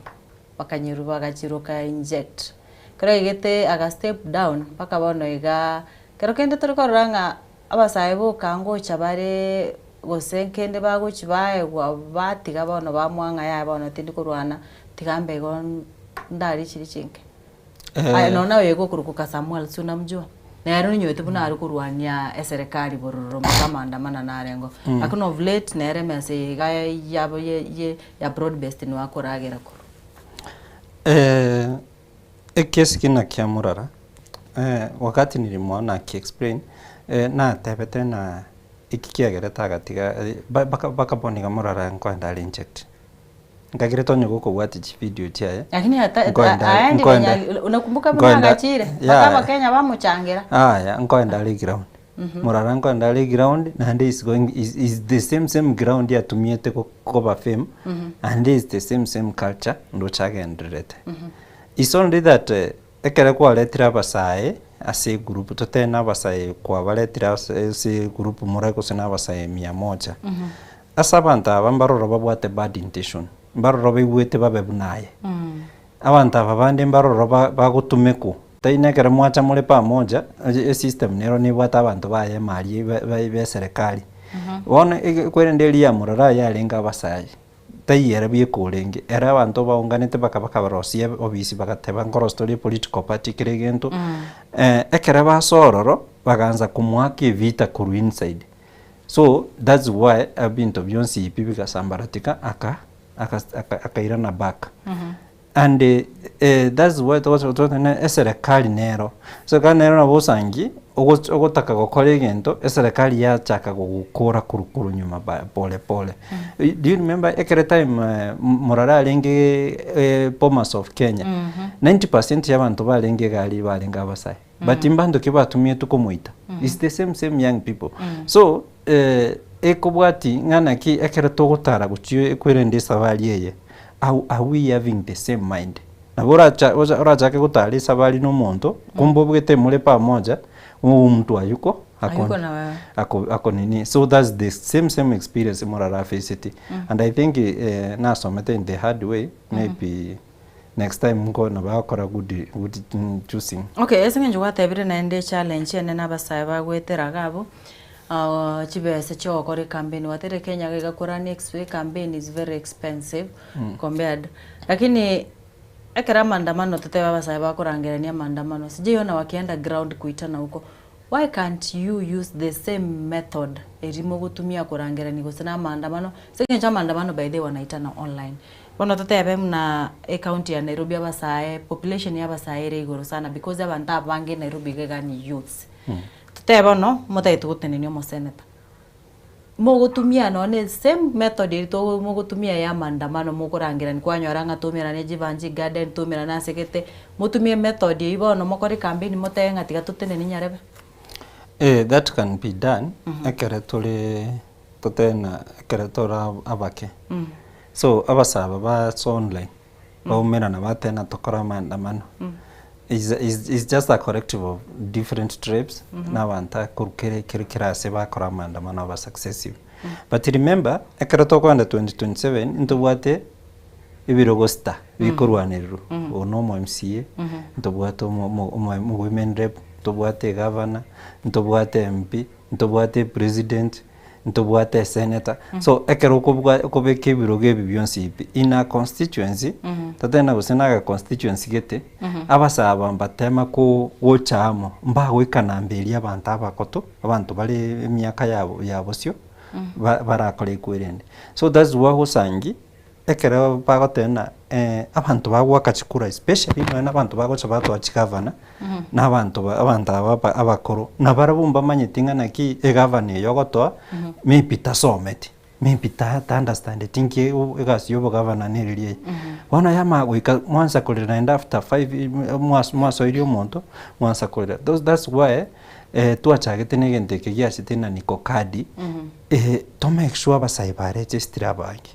bakanyerwa bagachiroka inject. Ekero aigete aga step down mpaka bono igaa, kero kende tori korora ng'a abasae boka ngocha bare gose kende bagochi baegwa batiga bono bamoa ng'a yaya bono tindi korwana tiga mbe igo ndari chiri chinke. Aye nonya oyo ogokorokwa Kasamuel si unamjua? Nere onywete buna are korwania eserekari bororo mpaka amaandamano narengo. Lakini of late nere emesa eye iga yabo ye ye ya broad based nigo akoragera korwa. Ekesi kina kia morara, wakati nilimwona aki explain, natebete ng'a eki kiagerete agatiga bakaboniga morara nkoenda are inject. Nkagera tonye gokobwatia chividio chiaye, Lakini hata nkoenda are aendi nkoenda benya unakumbuka buna nkoenda agachire mpaka yaya abakenya bamochangera. Aya nkoenda are eground, morara nkoenda are eground naende is going is is the same same ground atumiete go koba fame, and is the same same culture ndoche agendererete. Is only that ekere kwaretire abasae ase egroup totebe na abasae kwabaretire ase ase egroup more gose na abasae mia moja. Ase abanto aba mbaroro babwate bad intention, mbaroro baigwete babe buna aye. Abanto aba bande mbaroro ba bagotumekwa, tari na ekero mwacha more pamoja, esystem nero nebwate abanto baye emari ba ba eserekari. Bono ege kwerende eria ya morara yarenge abasae, taiyo ere bweka orenge, ere abanto baunganete baka bakarosia obisi bagateba nkorosia tore epolitical party kera egento, ekero basoa ororo, bagaanza komoaka evita korwa inside. So that's why ebinto bionsi ebi bigasambaratika aka aka akairana back. And that's why togocha eserekari nero, eserekari nero nabo osangi ogotaka gokora egento, eserekari yachaka gogokora korwa korwa nyuma ba pole pole. Do you remember ekere time morara arenge Bomas of Kenya, 90 percent ya abanto barenge iga aria barenge abasae. But mbanto ki batumietwe komoita? It's the same same young people. So ekobwati ng'a naki ekero togotara gochia ekwerende esabari eye, are are we having the same mind? Nabo oracha ocha orachake gotara esabari na omonto, kumbe obwete more pamoja, huyu mtu hayuko ako Hayuko na wewe. ako ako nini so that's the same same experience morara afaceti. And I think nasomete in the hard way, maybe next time nko nabo agokora good good choosing. Okay, ase eng'encho gwatebire naende echallenge enene abasae bagoetera iga abwo, chibesa chia ogokora ecampaign, gwatebire Kenya iga iga kora next week campaign is very expensive compared, lakini ekero amaandamano totebe abasae bakorangerania amaandamano, sijaiona wakienda ground kuitana huko, why can't you use the same method eria mogotumia korangerania gose na amaandamano, ase eng'encho amaandamano by the way wanaitana online. Bono totebe buna ecounty ya Nairobi abasae, population ya abasae ere igoro sana because abanto abange Nairobi iga iga ni youths. Totebe bono, motagete gotenenia omosenator, mogotumia nonye na same method eria togo mogotumia ya maandamano mokorangerania kwanyora ng'a twaumerana Jeevanjee garden, twaumerana ase gete, motumie method eywo bono mokore ecampaign motebe ng'a tiga totenenie nyarebe. That can be done ekere tore totebe ng'a ekere tore abake. So abasae aba ba ase online, baumerana bateba ng'a tokore amaandamano. Is, is, is just a collective of different tribes na abanto korwa kere kere kera ase bakora amaandamano aba successive. But remember, ekero tokoenda 2027 ntobwate ebirogo sita bikorwanererwa. Oyo na omo MCA, ntobwate omo omo omo women rep, ntobwate egavana, ntobwate MP, ntobwate epresident, ntobwate esenator. So ekero okobwa okobeka ebirogo ebi bionsi pi, in a constituency, totebe gose na aga constituency gete, abasae aba mbatema ko gocha amo, mbagoika namba eria abanto abagotu, abanto bare emiaka yabo ya bosio, ba barakore ekwerende. So that's why ogosangi, ekero bagoteba ng'a abanto bagoaka chikura especially nonye na abanto bagocha batoa chigavana, na abanto ba abanto aba aba abakoro, nabarabwo mbamanyeti ng'a naki egavana eye ogotoa, maybe tasometi, maybe ta ta understandeti nki egasi ya obogavana neriria eye. Bono yamanya goika mwansa korera naende after five mwasoirie omonto, mwansa korera. Those that's why twachagete na egento eke giachete na niko kadi, to make sure abasae baregistire abange.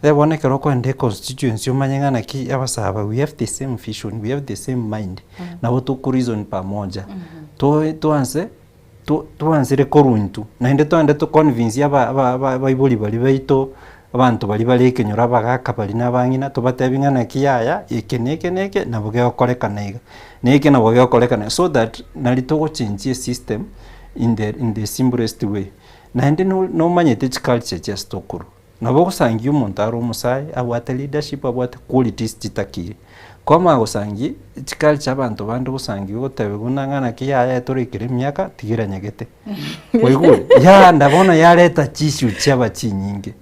Rero bono ekero okoenda econstituency omanye ng'a naki abasae aba we have the same vision, we have the same mind, nabo toko reason pamoja. To toanse to twansire korwa intwe, naende toende to convince aba aba aba abaibori baria baito, abanto baria bare ekenyoro abagaka baria na abang'ina tobatebi ng'a naki yaya, eke na eke na eke nabo gegokorekana iga, na eke nabo gegokorekana iga, so that nari togochenjia esystem in the in the simplest way. Naende no nomanyete chiculture chia ase tokorwa. Nabo ogosangia omonto are omosae, abwate leadership, abwate qualities chitakire. Kwamanya gosangia chiculture abanto bande gosangia ogotebigwa buna ng'a naki yaya etorekire emiaka tiga eranyagete. Kwaigure? Yaanda bono yareta chiissue chiaba chinyinge.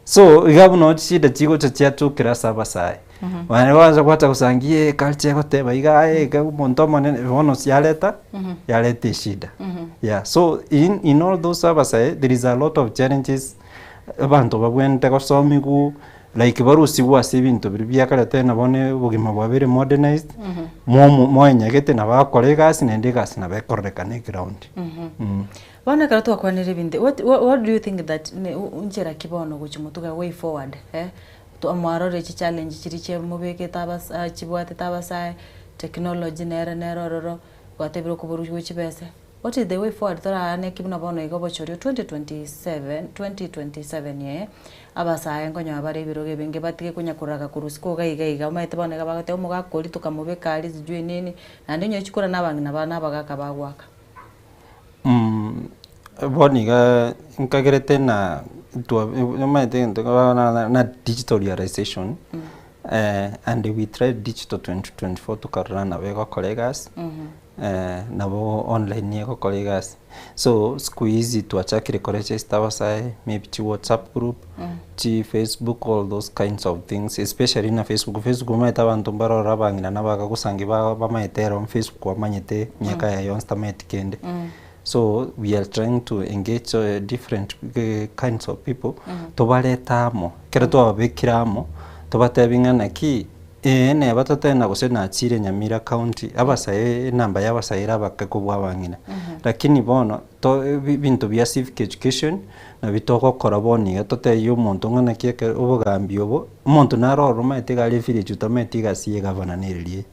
So iga buna chishida chigocha chiatokera ase abasae. Baria gwancha gwacha gosangia eh culture egoteba iga aye iga omonto omonene bono yareta yareta eshida. Yeah, so in in all those abasae there is a lot of challenges abanto babwenerete gosomigwa like barusigwe ase ebinto biria bia kare tena bono obogima bwabeire modernized, momo moenyegete nabo agokora egasi naende egasi nabo ekororekana eground. Bono ekero twakwanire ebinto what what do you think that ne nchera ki bono ogochia motuga way forward eh, mwarorire chichallenge chiria chia mobekete abasa chibwatete abasae, technology nere nere ororo, gwatebire okoborwa chibese. What is the way forward toraaneki buna bono iga obochorio 2027 2027 ee abasae nkonyoa bare ebirogo ebinge batige konya koraga korwa isiko iga iga iga omanyete bono iga bagoteba omogaka oria tokamobeka aria sijui nini naende onye chikura na abang'ina ba na abagaka bagoaka. Bono iga nkagerete na twa omanyete egento na digital realization and we tried digital 2024 tokarora nabo egokora egasi. Nabo online egokora egasi. So siku hizi twachakire koregister abasae maybe chi whatsapp group, chi facebook all those kinds of things especially na facebook, facebook omanyete abanto mbarore abang'ina na abagagosangi ba bamaete ero facebook bamanyete miaka yaye yonsi tamanyeti kende. So we are trying to engage different kinds of people tobarete amo, ekero twababekire amo tobatebi ng'a naki. Ee, neba totena gose nachire Nyamira county, abasae enamba ya abasae ere abake kobua abang'ina. Lakini bono to ebinto bia civic education nabio togokora bono iga totebie omonto ng'a naki ekero obogambi obo, omonto naro ororo omanyete iga are evillage otamanyeti egasi ya egavana nere eye.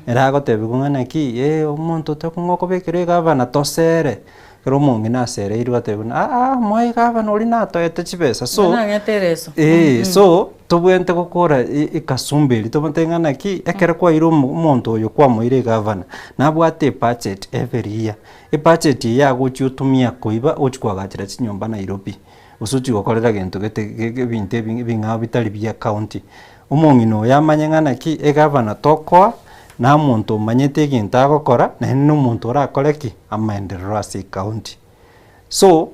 Ere agotebiwa ng'a naki, eh omonto tokong'a okobekera egavana tosere. Ekero omong'ina asereirwe atebiwa buna aa moe egavana oria natoete chibesa so, Nang'ete ereso. eh so tobwenerete gokora ekasumba eria tomotebi ng'a naki, ekero kwaeire omo omonto oyo kwamoire egavana, nabwate ebudget every year, ebudget eye agochia otumia koiba ochia koagachera chinyomba Nairobi, gose ochia gokorera gento gete ebinto ebing'ao bitari bia county. Omong'ina oyo amanye ng'a naki egavana tokoa, na omonto omanyete egento agokora, naende na omonto orakore ki? Amaenderero ase ecounty. So,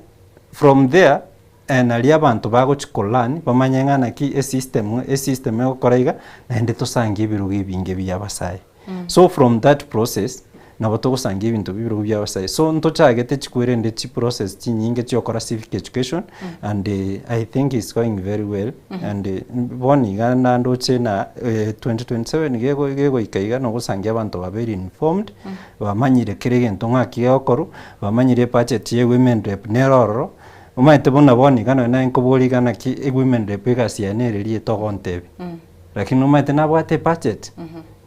from there, naria abanto bagochia ko learn, bamanye ng'a naki esystem, esystem egokora iga, naende tosangie ebirogo ebinge bia abasae. So from that process, nabo togosangia ebinto bia ebirogo bia abasae. So ntochagete chikwerende chiprocess chinyinge chiokora civic education, and I think it's going very well, and bono iga nandoche na 2027 iga gegoika iga nogosangia abanto babeire informed, bamanyire kera egento ng'aki gegokorwa, bamanyire ebudget ya ewomen rep nere ororo, omanyete buna bono iga nonye naye nkoboria iga naki ewomen rep egasi yaye nere rieta ogontebia. Lakini omanyete nabwate ebudget?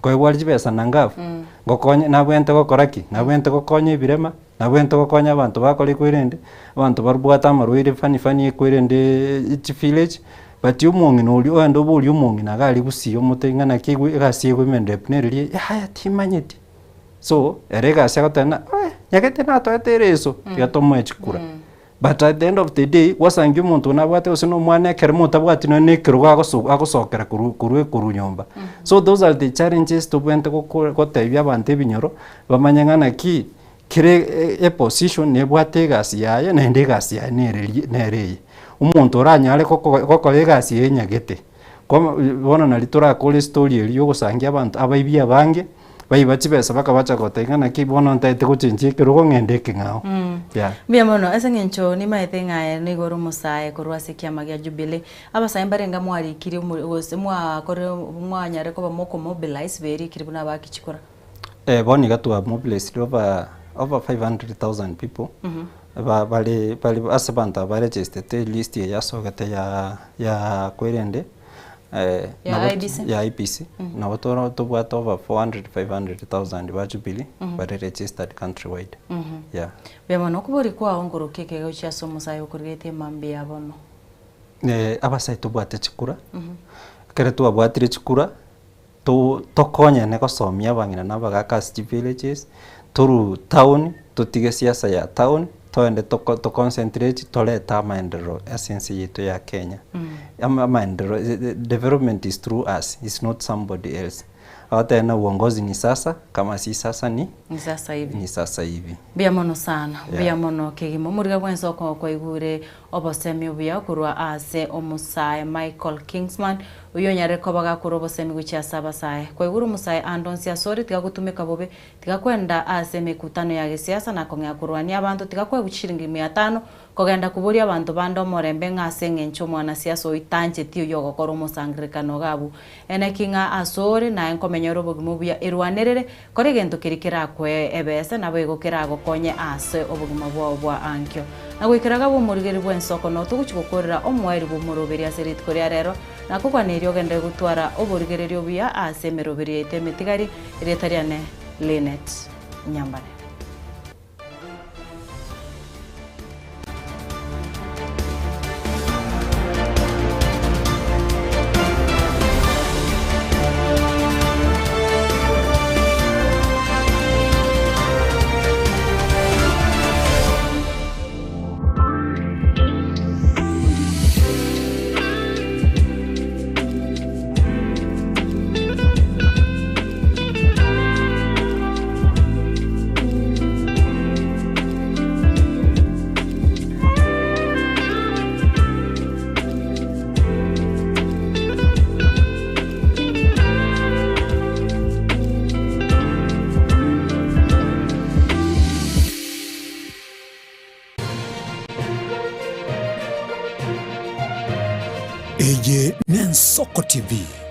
Nkoegwa are chibesa na ngafu, ngokonye nabwenerete gokora ki? Nabwenerete gokonya ebirema, nabwenerete gokonya abanto bakora ekwerende, abanto barubwate amarwaire fani fani ekwerende chivillage, but omong'ina oria ogende oborie omong'ina iga aria gusii omotebi ng'a naki egwe egasi ya women rep nere riria, yaya timanyeti. So, ere egasi agoteba ng'a eh, nyagete natoete ereso, tiga tomoe chikura. But at the end of the day, gwasangia omonto oyio nabwate gose na omwana ekero motabwati nonye na ekerogo agoso agosokera korwa korwa korwa nyomba. So those are the challenges tobwenerete goko gotebia abanto ebinyoro, bamanye ng'a naki, kere eposition nebwate egasi yaye naende egasi yaye nere ri nere eye. Omonto oranyare goko gokora egasi eye enyagete, kwa bono nari torakore estory eria ya ogosangia abanto abaibi abange. Baiba chibesa bakabacha goteba ng'a naki bono ntaete gochenchia ekerogo ng'ende ekeng'ao. Yeah. Mbuya mono ase eng'encho nimaete ng'a aye nigo ore omosae korwa ase ekiama gia Jubilee. Abasae mbarenge mwarikirie omo gose mwakorire mwanyare koba mokomobilize berikire buna abaki chikura. Eh, bono iga twa mobilised over over 500,000 people ba bare bare ase abanto aba baregistete elist eye yasogete ya ya kwerende Ya nabo IEBC? ya IEBC nabo toro tobwate over 400 500,000 ba Jubilee bare registered country wide yeah. Mbuya mono. Okobori kwao nkorokia ekegeo chia ase omosae okorigetie emambia ya bono. Abasae tobwate chikura, ekero twabwatire chikura to tokonyane gosomia abang'ina na abagaka ase chivillages, torwe town totige siasa ya town, toende toko toconcentrate torete amaenderero ase ense yaito ya Kenya. Ama amaenderero development is through us, is not somebody else. Ogoteba ng'a uongozi ni sasa, kama si sasa ni Ni sasa hivi. ni sasa hivi. Mbuya mono sana, mbuya Yeah. mono kegima. Omoriga bwensi oko kwaigure obosemi obuya korwa ase omosae Michael Kingsman, oyio onyarire koba gakorwa obosemi gochia ase abasae. Kwaigure omosae ande onsi asore tiga gotumeka bobe, tiga kwenda ase emekutano ya gesiasa na kong'ea korwania abanto, tiga koegwa chishilingi mia tano kogenda koboria abanto bande omorembe ng'a ase eng'encho omwanasiasa oyio tancheti oyio ogokora omosangererekano iga abwo. Eneki ng'a asore naye nkomenya ore obogima obuya erwanerere, Kora egento keria kerakoe ebesa, naboigo keragokonye aase obogima bwao bwa ankio. Na goikera iga bw'omorigeri bw'ensoko noo togochia gokorera omoerio bw'omoroberi ase rituko ria rero, na kogwana erio ogenderere gotwara oborigereria obuya aase emeroberi yaito emetigari, erieta riane Linet Nyambane. Eye n'Ensoko TV.